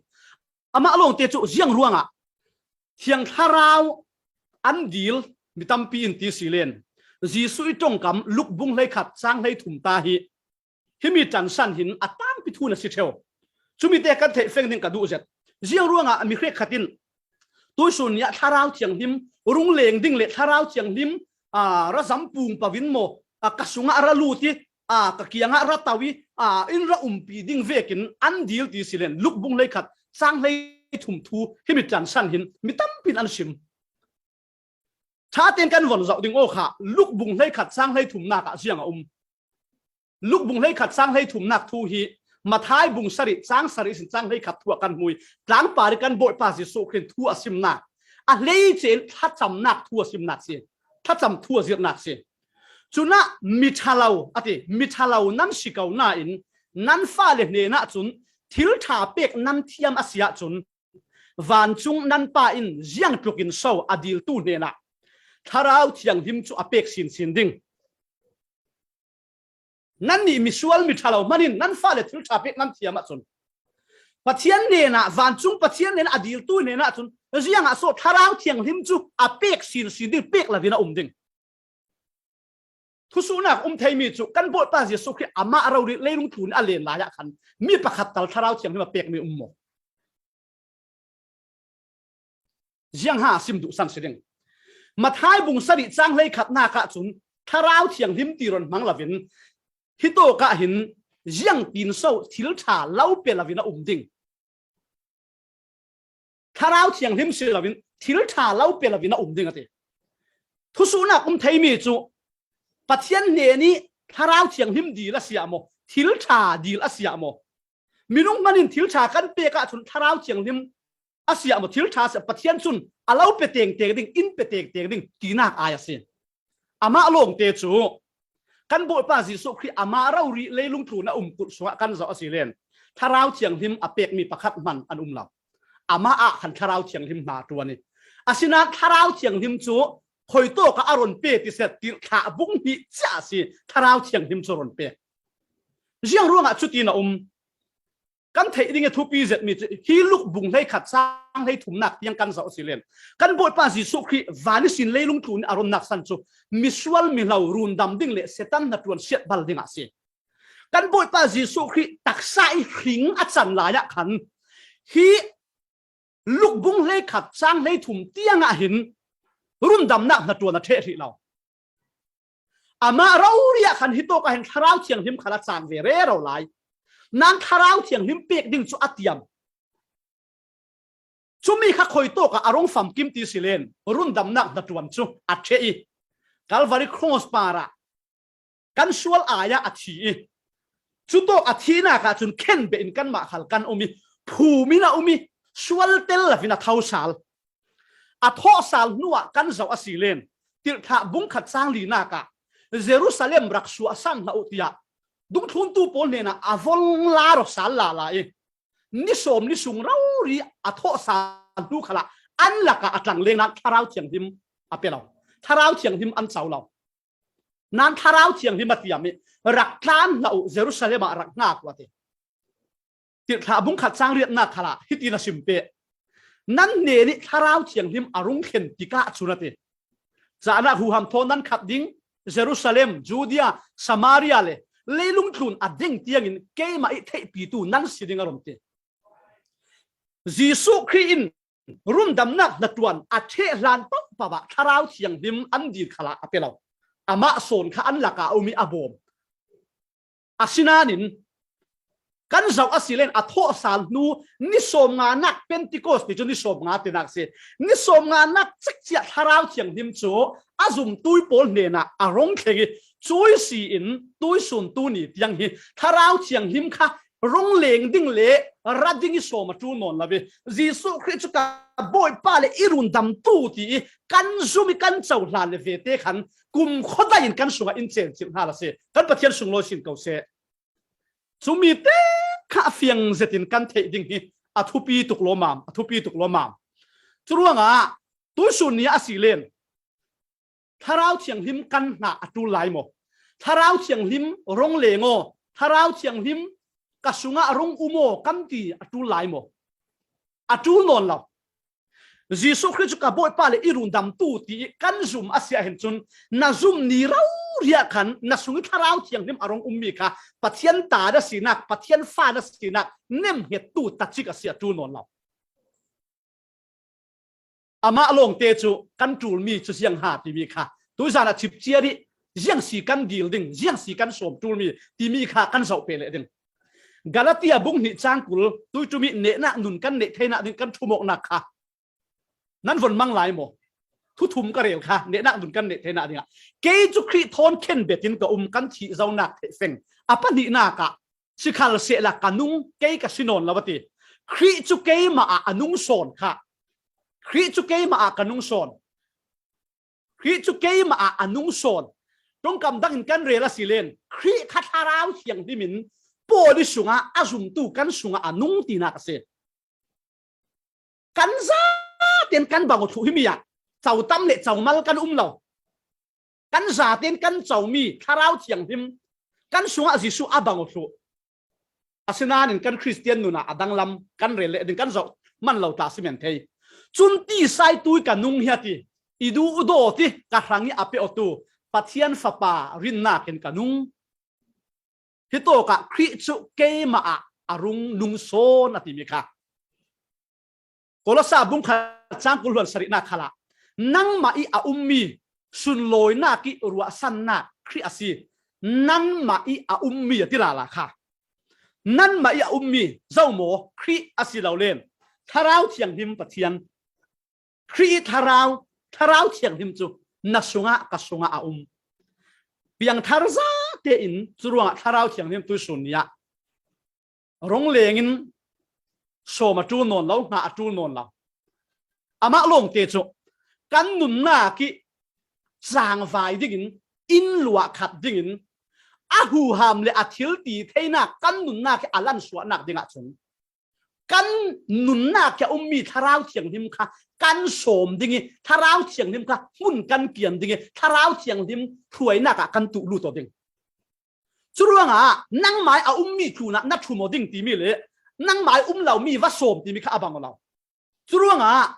Amah lawngte cu ziang ruangah Thiang Thlarau an dil mi tampi in ti si len Jesuh i ṭongkam Luk bung hleikhat cang hleithum ta hi himi ṭansan hin a tampi thu na si theu. Cumi te kan theih feng ding ka duh zet. Ziang ruangah mi hrekkhat in tuisun ni ah Thlarau Thianghlim rung leng ding le Thlarau Thianghlim aa, ra zam pung pavin maw, aa, ka sungah ra lut i, aa, ka kiangah ra tau i, aa, in ra umpi ding vekin an dil ti si len Luk bung hleikhat cang hleithum thu himi ṭansan hin mi tampi in an sim. Ṭha tein kan von zoh ding aw kha Luk bung hleikhat cang hleithumnak ah ziang a um. Luk bung hleikhat cang hleithumnak thu hi Matthai bung sarih cang sarih sin cang hleikhat thu ah kan hmu i tlangpar i kan Bawipa Jesuh Khrih thu a simnak a hleice in thlacamnak thu a simnak si, thlacam thu a zirhnak si. Cunah miṭhalo a ti, miṭhalo nan si ko nain nan fale hnenah cun thil ṭha pek nan thiam a si ahcun vancung nan Pa in ziangtlukin so a diltu hnenah Thlarau Thianghlim cu a pek sinsin ding. Nannih misual miṭhalo hmanh in nan fale thil ṭha pek nan thiam ahcun Pathian hnenah, vancung Pathian hnenah a diltu hnenah cun ziangah so Thlarau Thianghlim cu a pek sinsin ding, pek lovin a um ding. Thusuhnak um theimi cu kan Bawipa Jesuh Khrih amah rori leilung tlun a len lai ah khan mi pakhat tal Thlarau Thianghlim a pekmi um maw? Ziang ha sim duhsan si ding. Matthai bung sarih cang hleikhatnak ah cun Thlarau Thianghlim ti ron hmang lovin hitawk ah hin ziangtin so thil ṭha lo pe lovin a um ding. Thlarau Thianghlim si loin thil ṭha lo pe loin a um ding a ti. Thusuhnak um thei mi cu Pathian hnenih Thlarau Thianghlim dil a si ah maw, thil ṭha dil a si ah maw, minung hmanh in thil ṭha kan pek ahcun Thlarau Thianghlim a si ah maw, thil ṭha a si ah, Pathian cun a lo pe tengteng ding, in pe tengteng ding tinak ai a si. Amah lawngte cu kan Bawipa Jesuh Khrih amah rori leilung tlun a um kulh sungah kan zoh a si len Thlarau Thianghlim a pekmi pakhat hman an um lo. Amah ah khan Thlarau Thianghlim hna ṭuan i, asinain Thlarau Thianghlim cu khuitawk ah a run pe ti set, Tirhthlah bung hnih cia a si, Thlarau Thianghlim cu run pe. Ziang ruangah cuti na um? Kan theih ding i thupi zetmi cu hi Luk bung hleikhat cang hleithumnak tiang kan zoh a si len kan Bawipa Jesuh Khrih van ihsin leilung tlun i a runnak san cu misual mihlo rundam ding le Satan hnaṭuan siat bal dingah a si. Kan Bawipa Jesuh Khrih taksa i hring a can lai ah khan hi Luk bung hleikhat cang hleithum tiangah hin rundamnak hnaṭuan a ṭheh hrih lo. Amah rori ah khan hitawk ah hin Thlarau Thianghlim khal a cang ve rero lai. Nain Thlarau Thianghlim pek ding cu a tiam. Cumi kha khuitawk ah a rung famkim ti si len rundamnak hnaṭuan cu a ṭheh i, Calvary Cross parah kan sual ai ah a thi i, cutawk a thihnak ah cun khenbeh in kanmah khal kan um i, phum in a um i, sual tel lo in a tho sal. A thawh sal hnu ah kan zoh a si len Tirhthlah bung khat cang linak ah Jerusalem rak suahsan hlah uh tiah dungthluntu pawl hnenah a vong la rawh sal lala i, ni sawm ni sung rori a thawh sal hnu khalah an lakah a tlang lengnak Thlarau Thianghlim a pe lo. Thlarau Thianghlim an co lo. Nain Thlarau Thianghlim a tiam i, rak tlan hlah uh, Jerusalem ah rak hngak uh a ti. Tirhthlah bung khat cang riatnak khalah hitin a sim peh, nan hnenih Thlarau Thianghlim a rung thlen tikah cun a ti, cahnak huham thaw nan khat ding, Jerusalem, Judea, Samaria le leilung tlun a deng tiangin keimah i theihpitu nan si ding a run ti. Jesuh Khrih in rundamnak hnaṭuan a ṭheh hlan paohpaoh ah Thlarau Thianghlim an dil khalah a pe lo. Amah sawn kha an lakah a um i a bawm. Asinain kan zoh a si len a thawh sal hnu ni sawmnganak, Pentecost ti cu ni sawmnga tinak si, ni sawmnganak cikciah Thlarau Thianghlim cu a zumtu pawl hnenah a rung thleng i, cui si in tuisun tuni tiang hi Thlarau Thianghlim kha rung leng ding le ra ding i sawm a ṭul nawn lo i, Jesuh Khrih cu ka Bawipa le i rundamtu ti i kan zum i kan cohlan le vete khan kumkhua dai in kan sungah in cencilh hna la si. Kan Pathian sunglawi sin ko seh. Cumi te kha fiang zetin kan theih ding hi a thupi tuk lawmam, a thupi tuk lawmam. Curuangah tuisun ni a si len Thlarau Thianghlim kan hna a ṭul lai maw? Thlarau Thianghlim rung leng aw, Thlarau Thianghlim ka sungah rung um aw kan ti a ṭul lai maw? A ṭul nawn lo. Jesuh Khrih cu ka Bawipa le i rundamtu ti i kan zum a si ahhin cun na zum ni rori ah khan na sung i Thlarau Thianghlim a rung ummi kha Pathian ta na sinak, Pathian fa na sinak nemhngettu tacik a si a ṭul nawn lo. Amah lawngte cu kan ṭulmi cu ziang ha timi kha tuizan ah chipcia dih, ziang si kan dil ding, ziang si kan sawm ṭulmi timi kha kan zoh peh leh ding. Galatia bung hnih cang kul, tuiṭum i nehnak nun kan neih theinak ding kan ṭhumawknak kha nan von mang lai maw? Thuthum ka rel kha, nehnak nun kan neih theinak dingah kei cu Khrih thawn khenbet in ka um, kan thih zonak theih feng. A pahnihnak ah, sikhalsehla ka nung kei ka si nawn lo a ti. Khrih cu keimah ah a nung sawn kha. Khrih cu keimah ah ka nung sawn. Khrih cu keimah ah a nung sawn. Ṭongkam dang in kan rel a si len Khrih kha Thlarau Thianghlim in Paul i sungah a zumtu kan sungah a nung tinak a si. Kan zaten kan bang aw thluh himi ah cotam le comal kan um lo. Kan zaten kan comi Thlarau Thianghlim kan sungah Jesuh a bang aw thluh. Asinain kan Khristian nun ah a danglam kan rel leh ding kan zoh man lo ta si men thei. Cun ti sai tui ka nung hi a ti. I duh u daw ti ka hrang i a pe awtu Pathian Fapa rinnak in ka nung. Hitawkah Khrih cu keimah ah a rung nung sawn a timi kha Kolosa bung khat cang kul hluan sarihnak khalah nangmah i a ummi sunlawinak i ruahsannak Khrih a si. Nanmah i a ummi a ti lala kha. Nanmah i a ummi zo maw? Khrih a si lo len Thlarau Thianghlim Pathian, Khrih Thlarau, Thlarau Thianghlim cu na sungah, ka sungah a um. Piangthar zate in curuangah Thlarau Thianghlim tuisun ni ah rong lengin sawm a ṭul nawn lo, hngah a ṭul nawn lo. Amah lawngte cu kan nunnak i cangvai dingin, in luah khat dingin, a huham le a thil ti theinak kan nunnak i a lansuahnak dingah cun kan nunnak i a ummi Thlarau Thianghlim kha kan sawm ding i, Thlarau Thianghlim kha hmun kan kian ding i, Thlarau Thianghlim hruainak ah kan tuh lut aw ding. Curuangah nangmai a ummi tlunah na ṭhum aw ding timi le nangmai um lomi va sawm timi kha a bang aw lo. Curuangah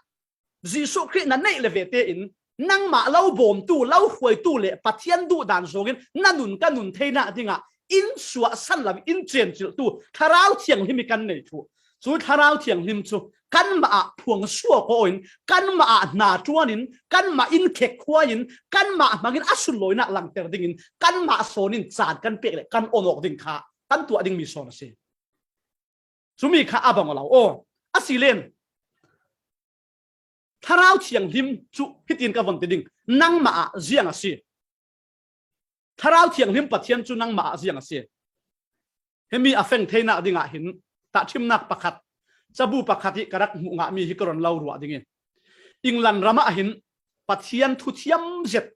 Jesuh Khrih na neih le ve tein nangmah lo bawmtu, lo hruaitu le Pathian duhdan zawngin na nun ka nun theinak dingah in suahsan lo in cencilhtu Thlarau Thianghlim hi kan nei thu. Cu Thlarau Thianghlim cu kanmah ah phuang suak aw in, kanmah ah hna ṭuan in, kanmah in khekhuai in, kanmah hmangin a sunlawinak langter dingin, kanmah sawn in caan kan pek le kan on awk ding kha kan tuah dingmi sawn a si. Cumi kha a bang aw lo. Aw, a si len. Thlarau Thianghlim cu hitin ka von ti ding, nangmah ah ziang a si. Thlarau Thianghlim Pathian cu nangmah ah ziang a si. Himi a feng theinak dingah hin tahṭhimnak pakhat, cabu pakhat hi ka rak hmuh ngahmi hi ka ron lo ruah ding i, England ram ah hin Pathian thuthiam zet,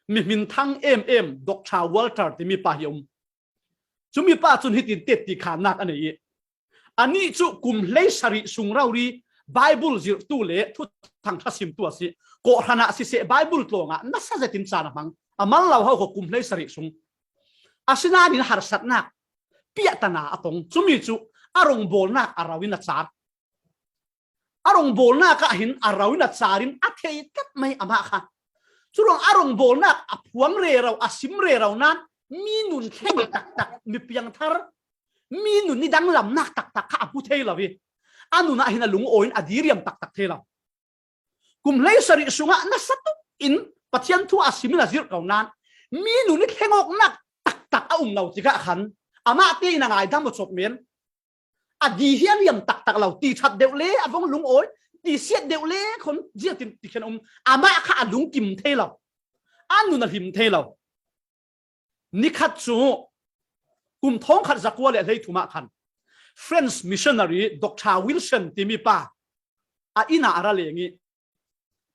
mi hminthang em em, Doctor Walter timi pa hi a um. Cumi pa cun hitin tetti khannak a nei i, anih cu kum hleisarih sung rori Baibal zirhtu le thuthang ṭha simtu a si. Kawhhran ah siseh, Baibal tlawng ah nasa zetin caan a hmang. A mal lo ho kho kum hleisarih sung. Asinain harsatnak piahtana a tong. Cumi cu a rongbawlnak a rau in a car. A rongbawlnak ah hin a rau in a car in a thei tlat mai amah kha. Curuang a rongbawlnak a phuang rero, a sim rero nain mi nun thleng taktak, mi piangthar, mi nun i danglamnak taktak kha a hmu thei lo i, a nun ah hin a lungawi in a diriam taktak thei lo. Kum hleisarih sungah nasa tuk in Pathian thu a sim in a zirh ko nain mi nun i thleng awknak taktak a um lo tikah khan amah tein a ngaidam aw cawp men. A di hi a liam taktak lo, ti ṭhat deuh le a vong lungawi, ti siat deuh le khon ziatin ti khen um. Amah kha a lungkim thei lo, a nun a hlim thei lo. Nikhat cu kum thawngkhat zakua le hleithum ah khan French missionary Doctor Wilson timi pa a inn ah a ra leng i,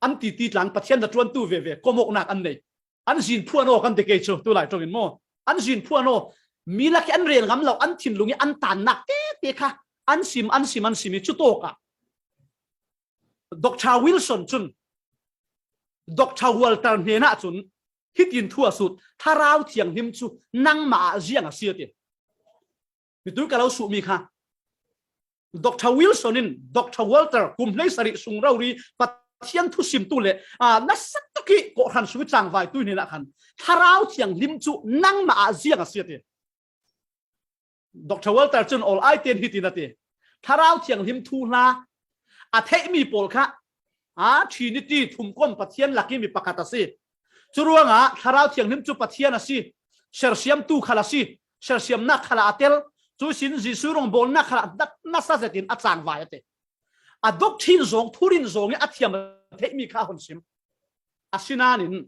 an titi tlang Pathian na ṭuantu veve komawknak an nei. An zin phuan aw kan ti kei cu, tu lai ṭongin maw? An zin phuan aw, mi lak i an rel ngam lo, an thinlung i an tannak tete kha an sim, an sim, an sim i, cutawkah Doctor Wilson cun Doctor Walter hnenah cun hitin thu a sut, Thlarau Thianghlim cu nangmah ah ziang a si a ti. Mitu ka lo suhmi kha, Doctor Wilson in Doctor Walter kum hleisarih sung rori Pathian thusimtu le, aa, nasa tuk i kawhhran sung i cangvaitu hnenah khan Thlarau Thianghlim cu nangmah ah ziang a si a ti. Doctor Walter cun awl ai tein hitin a ti, Thlarau Thianghlim thu hla a theihmi pawl kha, aa, Trinity, thumkom Pathian lak i mi pakhat a si. Curuangah Thlarau Thianghlim cu Pathian a si, sersiamtu khal a si, sersiamnak khal ah a tel, cu sin Jesuh rongbawlnak khal ah na-, nasa zetin a cangvai a ti. A doctrine zong, thurin zong i a thiam a theihmi kha a hun sim. Asinain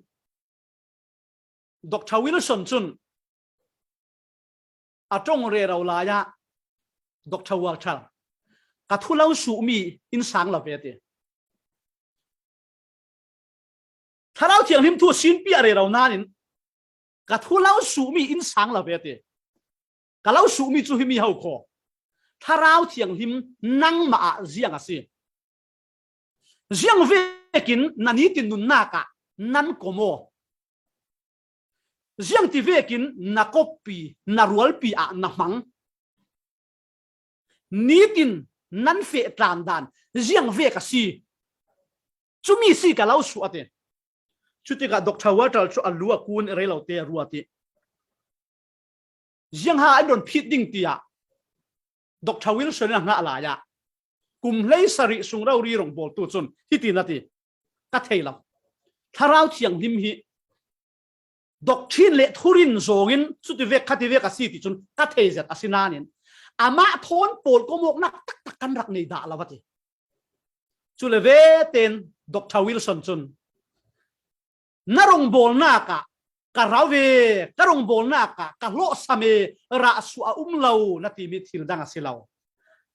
Doctor Wilson cun a ṭong rero lai ah, Doctor Walter, ka thu lo suhmi in sang lo ve ti. Thlarau Thianghlim thu a sinpi a rero nain ka thu lo suhmi in sang lo ve ti. Ka lo suhmi cu himi ho kho. Thlarau Thianghlim nangmah ah ziang a si. Ziang vekin na nitin nunnak ah nan kom aw? Ziang ti vekin na koppi, na rualpi ah na hmang? Nitin nan feh tlan dan ziang vek a si? Cumi si ka lo suah a ti. Cutikah Doctor Walter cu a lu a kun, rei lo te a ruat i, ziangha an rawn phit ding tiah Doctor Wilson in a hngah lai ah, kum hleisarih sung rori rongbawltu cun hitin a ti, ka thei lo. Thlarau Thianghlim hi doctrine le thurin zawngin cuti vek khati vek a si ti cun ka thei zet, asinain amah thawn pawl komawknak taktak kan rak nei dah lo a ti. Cule vetein Doctor Wilson cun, "Na rongbawlnak ah ka rau ve, ka rongbawlnak ah ka hlawhsam e, rah suah a um lo," na timi thil dang a si lo.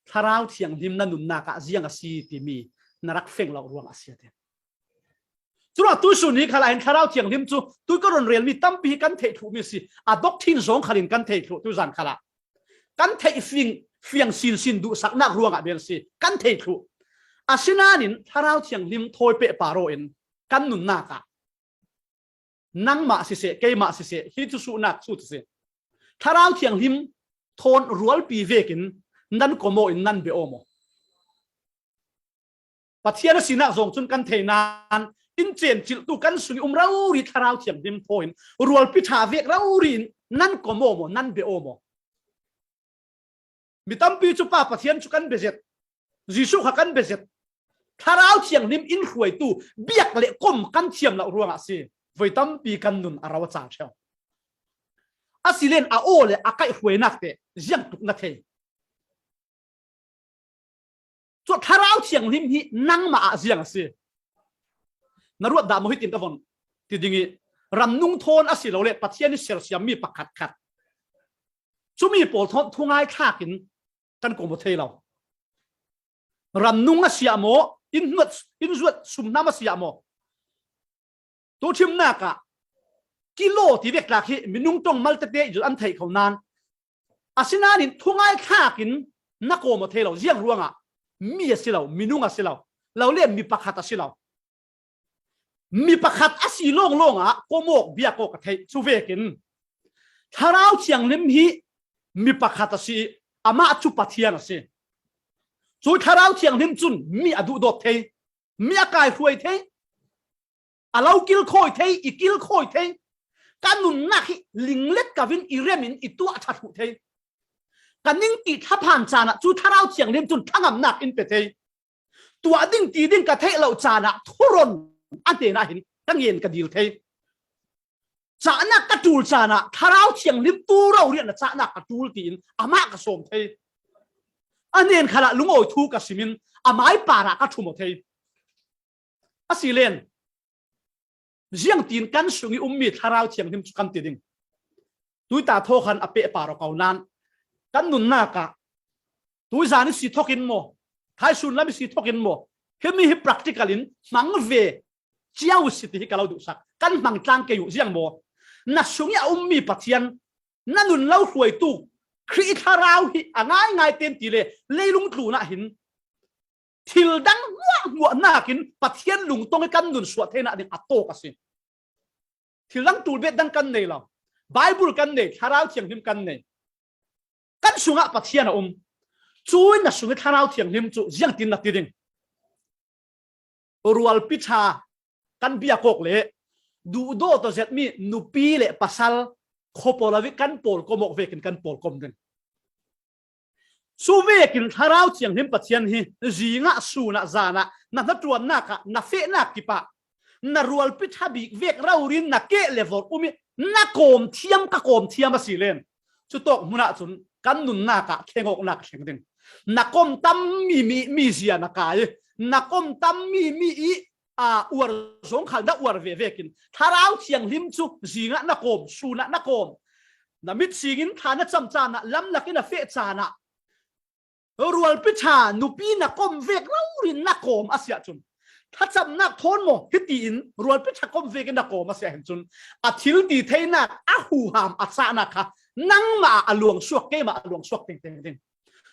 Thlarau Thianghlim na nunnak ah ziang a si timi na rak feng lo ruangah a si, a ti. Curuangah tuisun ni khalah hin Thlarau Thianghlim cu tui ka run relmi tampi hi kan theih thluhmi a si. A doctrine zong khalin kan theih thluh, tuzan khalah kan theih fiang, fiang sinsin duhsaknak ruangah bel si kan theih thluh. Asinain Thlarau Thianghlim thawi pehpar aw in kan nunnak ah nangmah siseh, keimah siseh, hi thusuhnak cu si. Thlarau Thianghlim thawn rualpi vekin nan kom aw in nan bia aw maw? Pathian a sinak zong cun kan thei nain, in cencilhtu kan sung i um rori Thlarau Thianghlim thaw in rualpi ṭha vek rori in nan kom aw maw, nan bia aw maw? Mi tampi cu Pa Pathian cu kan bia zet, Jesuh kha kan bia zet. Thlarau Thianghlim in hruaitu biak le kom kan thiam lo ruangah a si. Voi tampi kan nun a rau a cal ṭheu. Asile a aw le a kaihhruainak te ziang tuk na thei? Cu Thlarau Thianghlim hi nangmah ah ziang a si. Na ruat dah maw hitin ka von ti ding i, ramnung thawn a si lo le Pathian i sersiammi pakhat khat, cumi pawl thawn thungai thlak in kan kom aw thei lo. Ramnung a si ah maw, in hnuat, in zuat sumhnam a si ah maw, tu ṭhimnak ah kilo ti vek tlak hi minung ṭong mal tete i an theih kho nain, asinain thungai thlak in na kom aw thei lo. Ziang ruangah? Mi a si lo, minung a si lo, lo le mi pakhat a si lo. Mi pakhat a si lawnglawng ah kom aw, biak aw ka theih. Cu vekin Thlarau Thianghlim hi mi pakhat a si i, amah cu Pathian a si. Cu Thlarau Thianghlim cun mi a duhdawt thei, mi a kaihruai thei, a lo kilkhawi thei, i kilkhawi thei, ka nunnak hi linglet kavin i rem in i tuah ṭha thluh thei. Ka ning ti thlaphan caan ah cu Thlarau Thianghlim cun thlangamnak in pe thei. Tuah ding ti ding ka theih loh caan ah thuron a hnen ah hin ka ngen ka dil thei. Cahnak ka ṭul caan ah Thlarau Thianghlim tu rori ah na cahnak ka ṭul tiin amah ka sawm thei. A hnen khalah lungawi thu ka sim in amai parah ka ṭhum aw thei. Asile ziangtin kan sung i ummi Thlarau Thianghlim cu kan ti ding? Tuita thaw khan a pehpar aw ko nain kan nunnak ah tuizan i si thawk in maw, thaisun lam i si thawk in maw, himi hi practical in hmang ve cio si ti hi ka lo duhsak. Kan hmang tlang kei uh. Ziang maw? Na sung i a ummi Pathian, na nun lo hruaitu Khrih Thlarau hi a ngaingai tein ti le leilung tlun ah hin thil dang hmuahhmuah nakin Pathian lungtong i kan nun suah theinak ding a tawk a si. Thil dang ṭul bet dang kan nei lo. Bible kan nei, Thlarau Thianghlim kan nei. Kan sungah Pathian a um. Cui na sung i Thlarau Thianghlim cu ziangtin na ti ding? Rualpi ṭha kan biak awk le duhdaw tawh zetmi nupi le pasal khuapawl awi kan pawlkom awk vekin kan pawlkom ding. Cu vekin Thlarau Thianghlim Pathian hi zingah, sunah, zanah, na hnaṭuannak ah, na fehnak kipah, na rualpi ṭha bik vek rori in na keh le vorh um i na kawm thiam, ka kawm thiam a si len, cutawk hmun ah cun kan nunnak ah thleng awknak thleng ding. Na kom tammi mi, mi zia na kai, na kom tammi mi i, aa, uar zong khal na uar ve vekin Thlarau Thianghlim cu zingah na kawm, sunah na kawm, na mit singin thla na cam caan ah, lamlak in a feh caan ah, rualpi ṭha nupi na kom vek rori in na kawm a si ahcun, thlacamnak thawn maw hitiin rualpi ṭha kom vekin na kawm a si ahhin cun, a thil ti theinak, a huham a cahnak kha nangmah ah a luangsuak, keimah a luangsuak tengteng ding.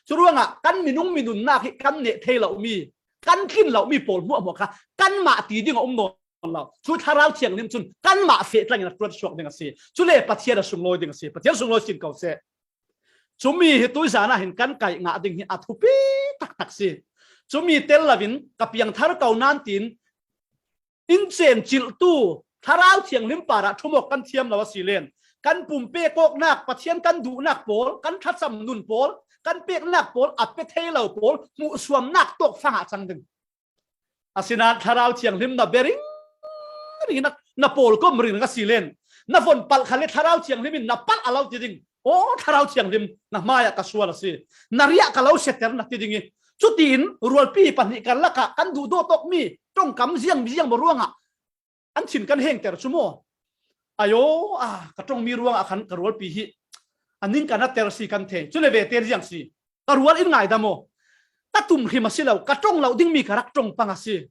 Curuangah kan minung minunnak hi kan neh thei lomi, kan tlin lomi pawl hmuahhmuah kha kanmah ti ding a um nawn lo. Cu Thlarau Thianghlim cun kanmah feh tlangin a ṭuansuak ding a si. Cule Pathian a sunglawi ding a si. Pathian sunglawi sin ko seh. Cumi hi tuizan ah hin kan kaih ngah ding hi a thupi taktak si. Cumi tel loin ka piangthar ko nain tiin in cencilhtu Thlarau Thianghlim parah ṭhum awk kan thiam lo a si len, kan pumpek awknak, Pathian kan duhnak pawl, kan thlacam nun pawl, kan peknak pawl a pe thei lo pawl hmuhsuamnak tawkfang ah cang ding. Asinain Thlarau Thianghlim na bia ringring, na, na pawlkom ringring a si len, na von palh kha le Thlarau Thianghlim in na palh a lo ti ding. Aw, Thlarau Thianghlim, na hmaiah ka sual a si, na riah ka lo siater na ti ding i, Cutiin rualpi pahnih karlakah kan duhdaw tawk mi ṭongkam ziang ziang maw ruangah an thin kan hengter cu maw? Ayo, a, ka ṭongmi ruangah khan ka rualpi hi a ning ka natter si kan thei. Cule vete ziang si? Ka rual in ngaidam aw. Ka tum hrim a si lo, ka ṭong lo dingmi ka rak ṭong pang a si.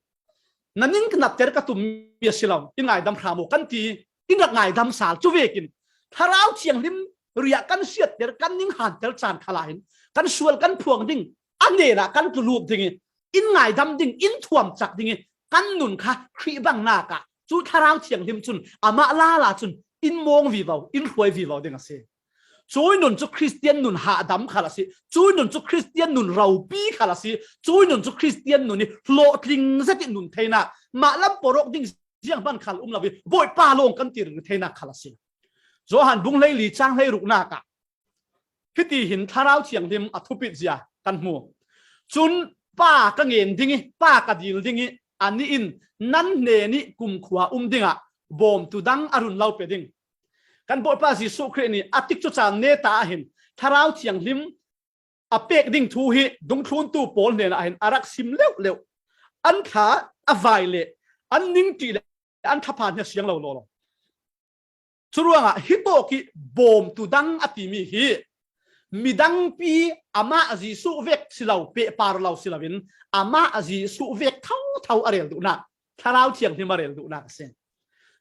Na ning ka natter ka tummi a si lo, in ngaidam hram aw kan ti, in rak ngaidam sal. Cu vekin Thlarau Thianghlim riah kan siatter, kan ning hanter caan khalah hin kan sual kan phuang ding, a hnenah kan tlu lup ding i, in ngaidam ding, in thuam cak ding i, kan nun kha Khrih bang nak ah cu Thlarau Thianghlim cun amah lala cun in mawng vivo, in hruai vivo ding a si. Cui nun cu Khristian nun hahdam khal a si. Cui nun cu Khristian nun ropi khal a si. Cui nun cu Khristian nun i hlawhtling zet i nun theinak, mah lam pawrawk ding ziang hman khal um lo i Bawipa lawng kan ti rih theinak khal a si. Johan bung hleili cang hleiruknak ah hiti hin Thlarau Thianghlim a thupit zia kan hmu. Cun Pa ka ngen ding i, Pa ka dil ding i, anih in nan hnen i kumkhua um dingah bawmtu dang a run lo pe ding. Kan Bawipa Jesuh Khrih nih a tikcu caan neta ah hin Thlarau Thianghlim a pek ding thu hi dungthluntu pawl hnenah hin a rak sim leuhleuh. An thla a vai le an ning ṭih le an thlaphan hi a siang lo lawlaw. Curuangah hitawk i bawmtu dang a timi hi midangpi amah Jesuh vek si lo, pehpar lo si loin amah Jesuh vek thotho a rel duhnak, Thlarau Thianghlim a rel duhnak a si.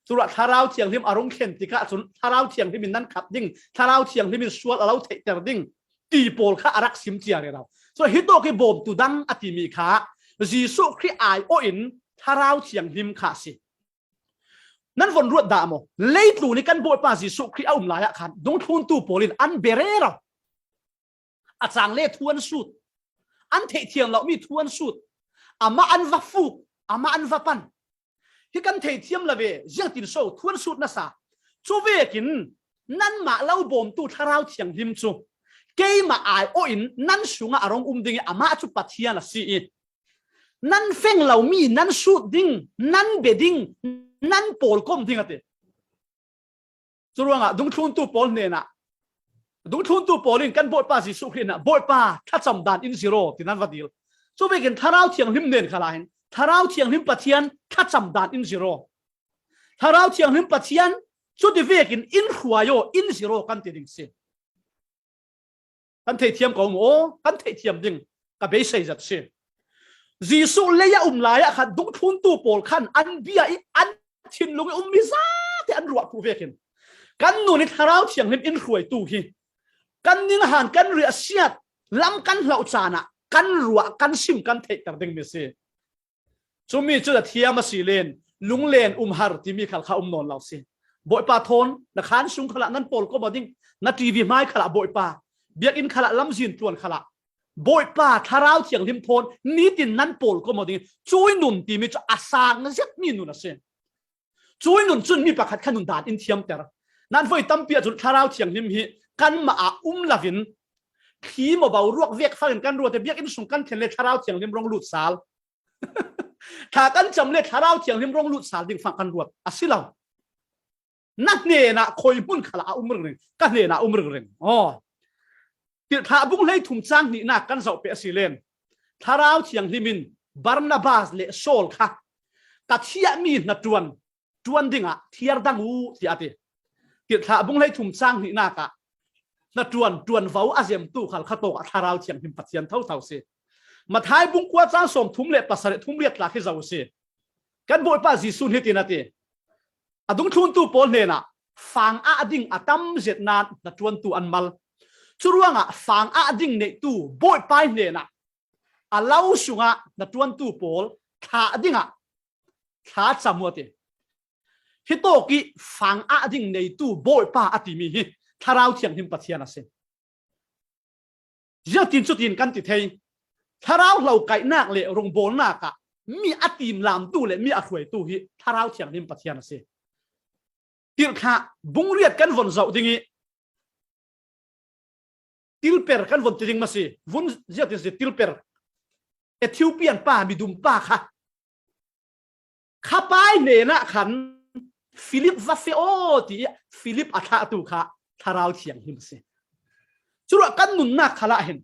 Curuah Thlarau Thianghlim a rung thlen tikah cun Thlarau Thianghlim in nan khap ding, Thlarau Thianghlim in sual a lo theihter ding ti pawl kha a rak sim cia rero. Curuah hitawk i bawmtu dang a timi kha Jesuh Khrih aiawh in Thlarau Thianghlim kha a si. Nan von ruat dah maw? Leitlun i kan Bawipa Jesuh Khrih a um lai ah khan dungthluntu pawl in an be rero. A cang le thu an sut. An theihthiam lomi thu an sut. Amah an va fuk, amah an va pan. Hi kan theithiam lo ve, ziangtin so thu an sut nasa? Cu vekin nanmah lo bawmtu Thlarau Thianghlim cu keimah aiawh in nan sungah a rung um ding i amah cu Pathian a si i nan feng lomi nan sut ding, nan be ding, nan pawlkom ding a ti. Curuangah dungthluntu pawl hnenah, dungthluntu pawl in kan Bawipa Jesuh Khrih hnenah, Bawipa, thlacam dan in zir aw, ti nan va dil. Cu vekin Thlarau Thianghlim hnen khalah hin Thlarau Thianghlim Pathian, thlacam dan in zir aw. Thlarau Thianghlim Pathian, cuti vekin in hruai aw, in zir aw kan ti ding si. Kan theihthiam ko maw? Kan theihthiam ding ka beisei zat si. Jesuh lei a um lai ah khan dungthluntu pawl khan an bia i an thinlung i ummi zate an ruah khuh vekin kan nun i Thlarau Thianghlim in hruaitu hi kan ninghan kan riahsiat lam kan hloh caan ah kan ruah kan sim kan theihter dingmi si. Cumi cu a thiam a si len, lunglen um har timi khal kha um nawn lo si. Bawipa thawn na khan sung khalah nan pawlkom aw ding, na T V hmai khalah Bawipa, biakinn khalah lamzin tluan khalah Bawipa Thlarau Thianghlim thawn nitin nan pawlkom aw ding. Cui nun timi cu a sang zetmi nun a si. Cui nun cun mi pakhat kha nun dan in thiamter. Nan voi tampi ah cun Thlarau Thianghlim hi kanmah ah um loin thli maw boruak vek fangin kan ruat i biakinn sung kan thlen le Thlarau Thianghlim rong lut sal. Thla kan cam le Thlarau Thianghlim rong lut sal ding fang kan ruat a si lo. Na hnenah khawi hmun khalah a um ringring, ka hnenah a um ringring. Aw. Tirhthlah bung hleithum cang hnihnak kan zoh peh a si len Thlarau Thianghlim in Barnabas le Saul kha ka thiahmi hnaṭuan ṭuan dingah thiar dang uh, tiah a ti. Tirhthlah bung hleithum cang hnihnak ah hnaṭuan ṭuanvo a zemtu khal kha tawk ah Thlarau Thianghlim Pathian thotho si. Matthai bung kua cang sawm thum le pasarih thum riat tla khi zo si. Kan Bawipa Jesuh hitin a ti. A dungthluntu pawl hnenah fang ah ding a tam zet nain hnaṭuantu an mal. Curuangah fang ah ding neitu Bawipa hnenah a lo sungah hnaṭuantu pawl thlah dingah thla cam uh a ti. Hitawk i fang ah ding neitu Bawipa a timi hi Thlarau Thianghlim Pathian a si. Ziangtin cutin kan ti thei? Thlarau hlo kaihnak le rongbawlnak ah mi a timlamtu le mi a hruaitu hi Thlarau Thianghlim Pathian a si. Tirhthlah bung riat kan von zoh ding i tilper kan von ti ding maw si? Vun ziatin si tilper. Ethiopian pa, midum pa kha khapai hnenah khan Philip va feh aw ti i Philip a thlahtu kha Thlarau Thianghlim a si. Curuah kan nunnak khalah hin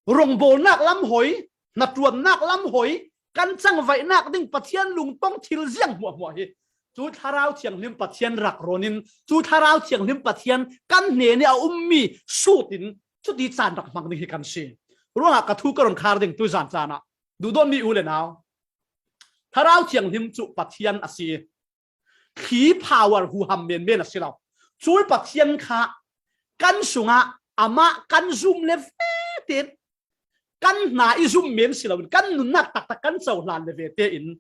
rongbawlnak lam hoi, hnaṭuannak lam hoi, kan cangvaihnak ding Pathian lungtong thil ziang hmuahhmuah hi. Cu Thlarau Thianghlim Pathian rak ronin, cu Thlarau Thianghlim Pathian kan hnenih a ummi sutin cuti caan rak hmang ding hi kan si. Ruangah ka thu ka run khar ding tuizan caan ah duhdawtmi u le nau, Thlarau Thianghlim cu Pathian a si. Thli power huham menmen a si lo. Cui Pathian kha kan sungah amah kan zum le vete, kan hna i zum men si loin kan nunnak taktak kan cohlan le vete in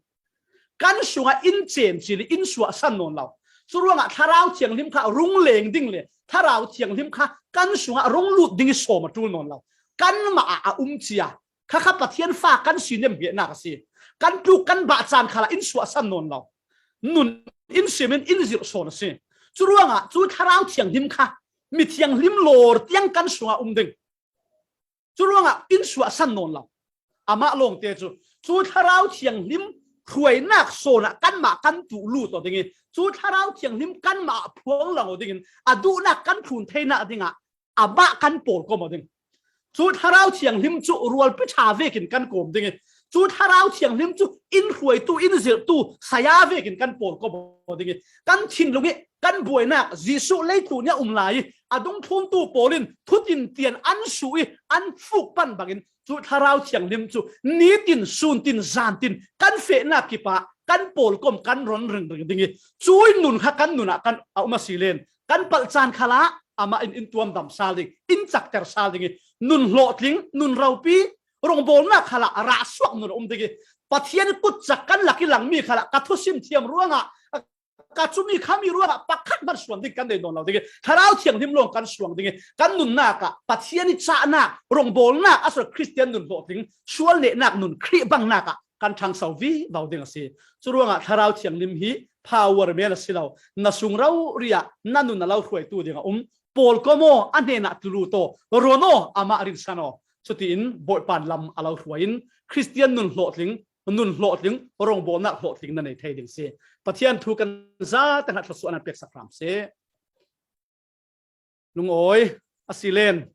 kan sungah in cen cili in suahsan nawn lo. Curuangah Thlarau Thianghlim kha rung leng ding le Thlarau Thianghlim kha kan sungah rung lut ding i sawm a ṭul nawn lo. Kanmah ah a um cia. Kha kha Pathian fa kan si nemhngehnak a si. Kan tluk kan bah caan khalah in suahsan nawn lo. Nun in simin in zirh sawn a si. Curuangah cu Thlarau Thianghlim kha mithianghlim lawr tiang kan sungah um ding. Curuangah in suahsan nawn lo. Amah lawngte cu cu Thlarau Thianghlim hruainak sawnah kanmah kan tuh lut aw ding i cu Thlarau Thianghlim kanmah ah phuang lang aw dingin a duhnak kan thlun theinak dingah amah kan pawlkom aw ding. Cu Thlarau Thianghlim cu rualpi ṭha vekin kan kawm ding i cu Thlarau Thianghlim cu in hruaitu, in zirhtu saya vekin kan pawlkom aw ding i kan thinlung i kan buainak Jesuh leitlun i a um lai i a dungthluntu pawl in thutin tian an suh i an fuk pan bangin cu Thlarau Thianghlim cu nitin, suntin, zantin kan fehnak kipah kan pawlkom kan ron ringring ding i cui nun kha kan nun ah kan a um a si len kan palh caan khalah amah in in tuamdam sal ding, in cakter sal ding i nun hlawhtling, nun ropi, rongbawlnak khalah rah suak nun a um ding i Pathian i kutcak kan lak i langmi khalah ka thusim thiam ruangah ka cumi khami ruangah pakhat hmanh suan ding kan nei nawn lo ding i Thlarau Thianghlim lawng kan suang ding i kan nunnak ah Pathian i cahnak, rongbawlnak a si lo Khristian nun hlawhtling, sual nehnak nun Khrih bangnak ah kan ṭhangso vivo ding a si. Curuangah Thlarau Thianghlim hi power men a si lo. Na sung rori ah na nun a lo hruaitu ding a um. Pawlkom aw, a hnenah tlu lut aw, ron aw, amah rinsan aw. Cutiin Bawipa lam a lo hruai in Khristian nun hlawhtling, nun hlawhtling, rongbawlnak hlawhtling na nei thei ding si. Pathian thu kan zate hna thluasuah nan peksak hram seh. Lungawi a si len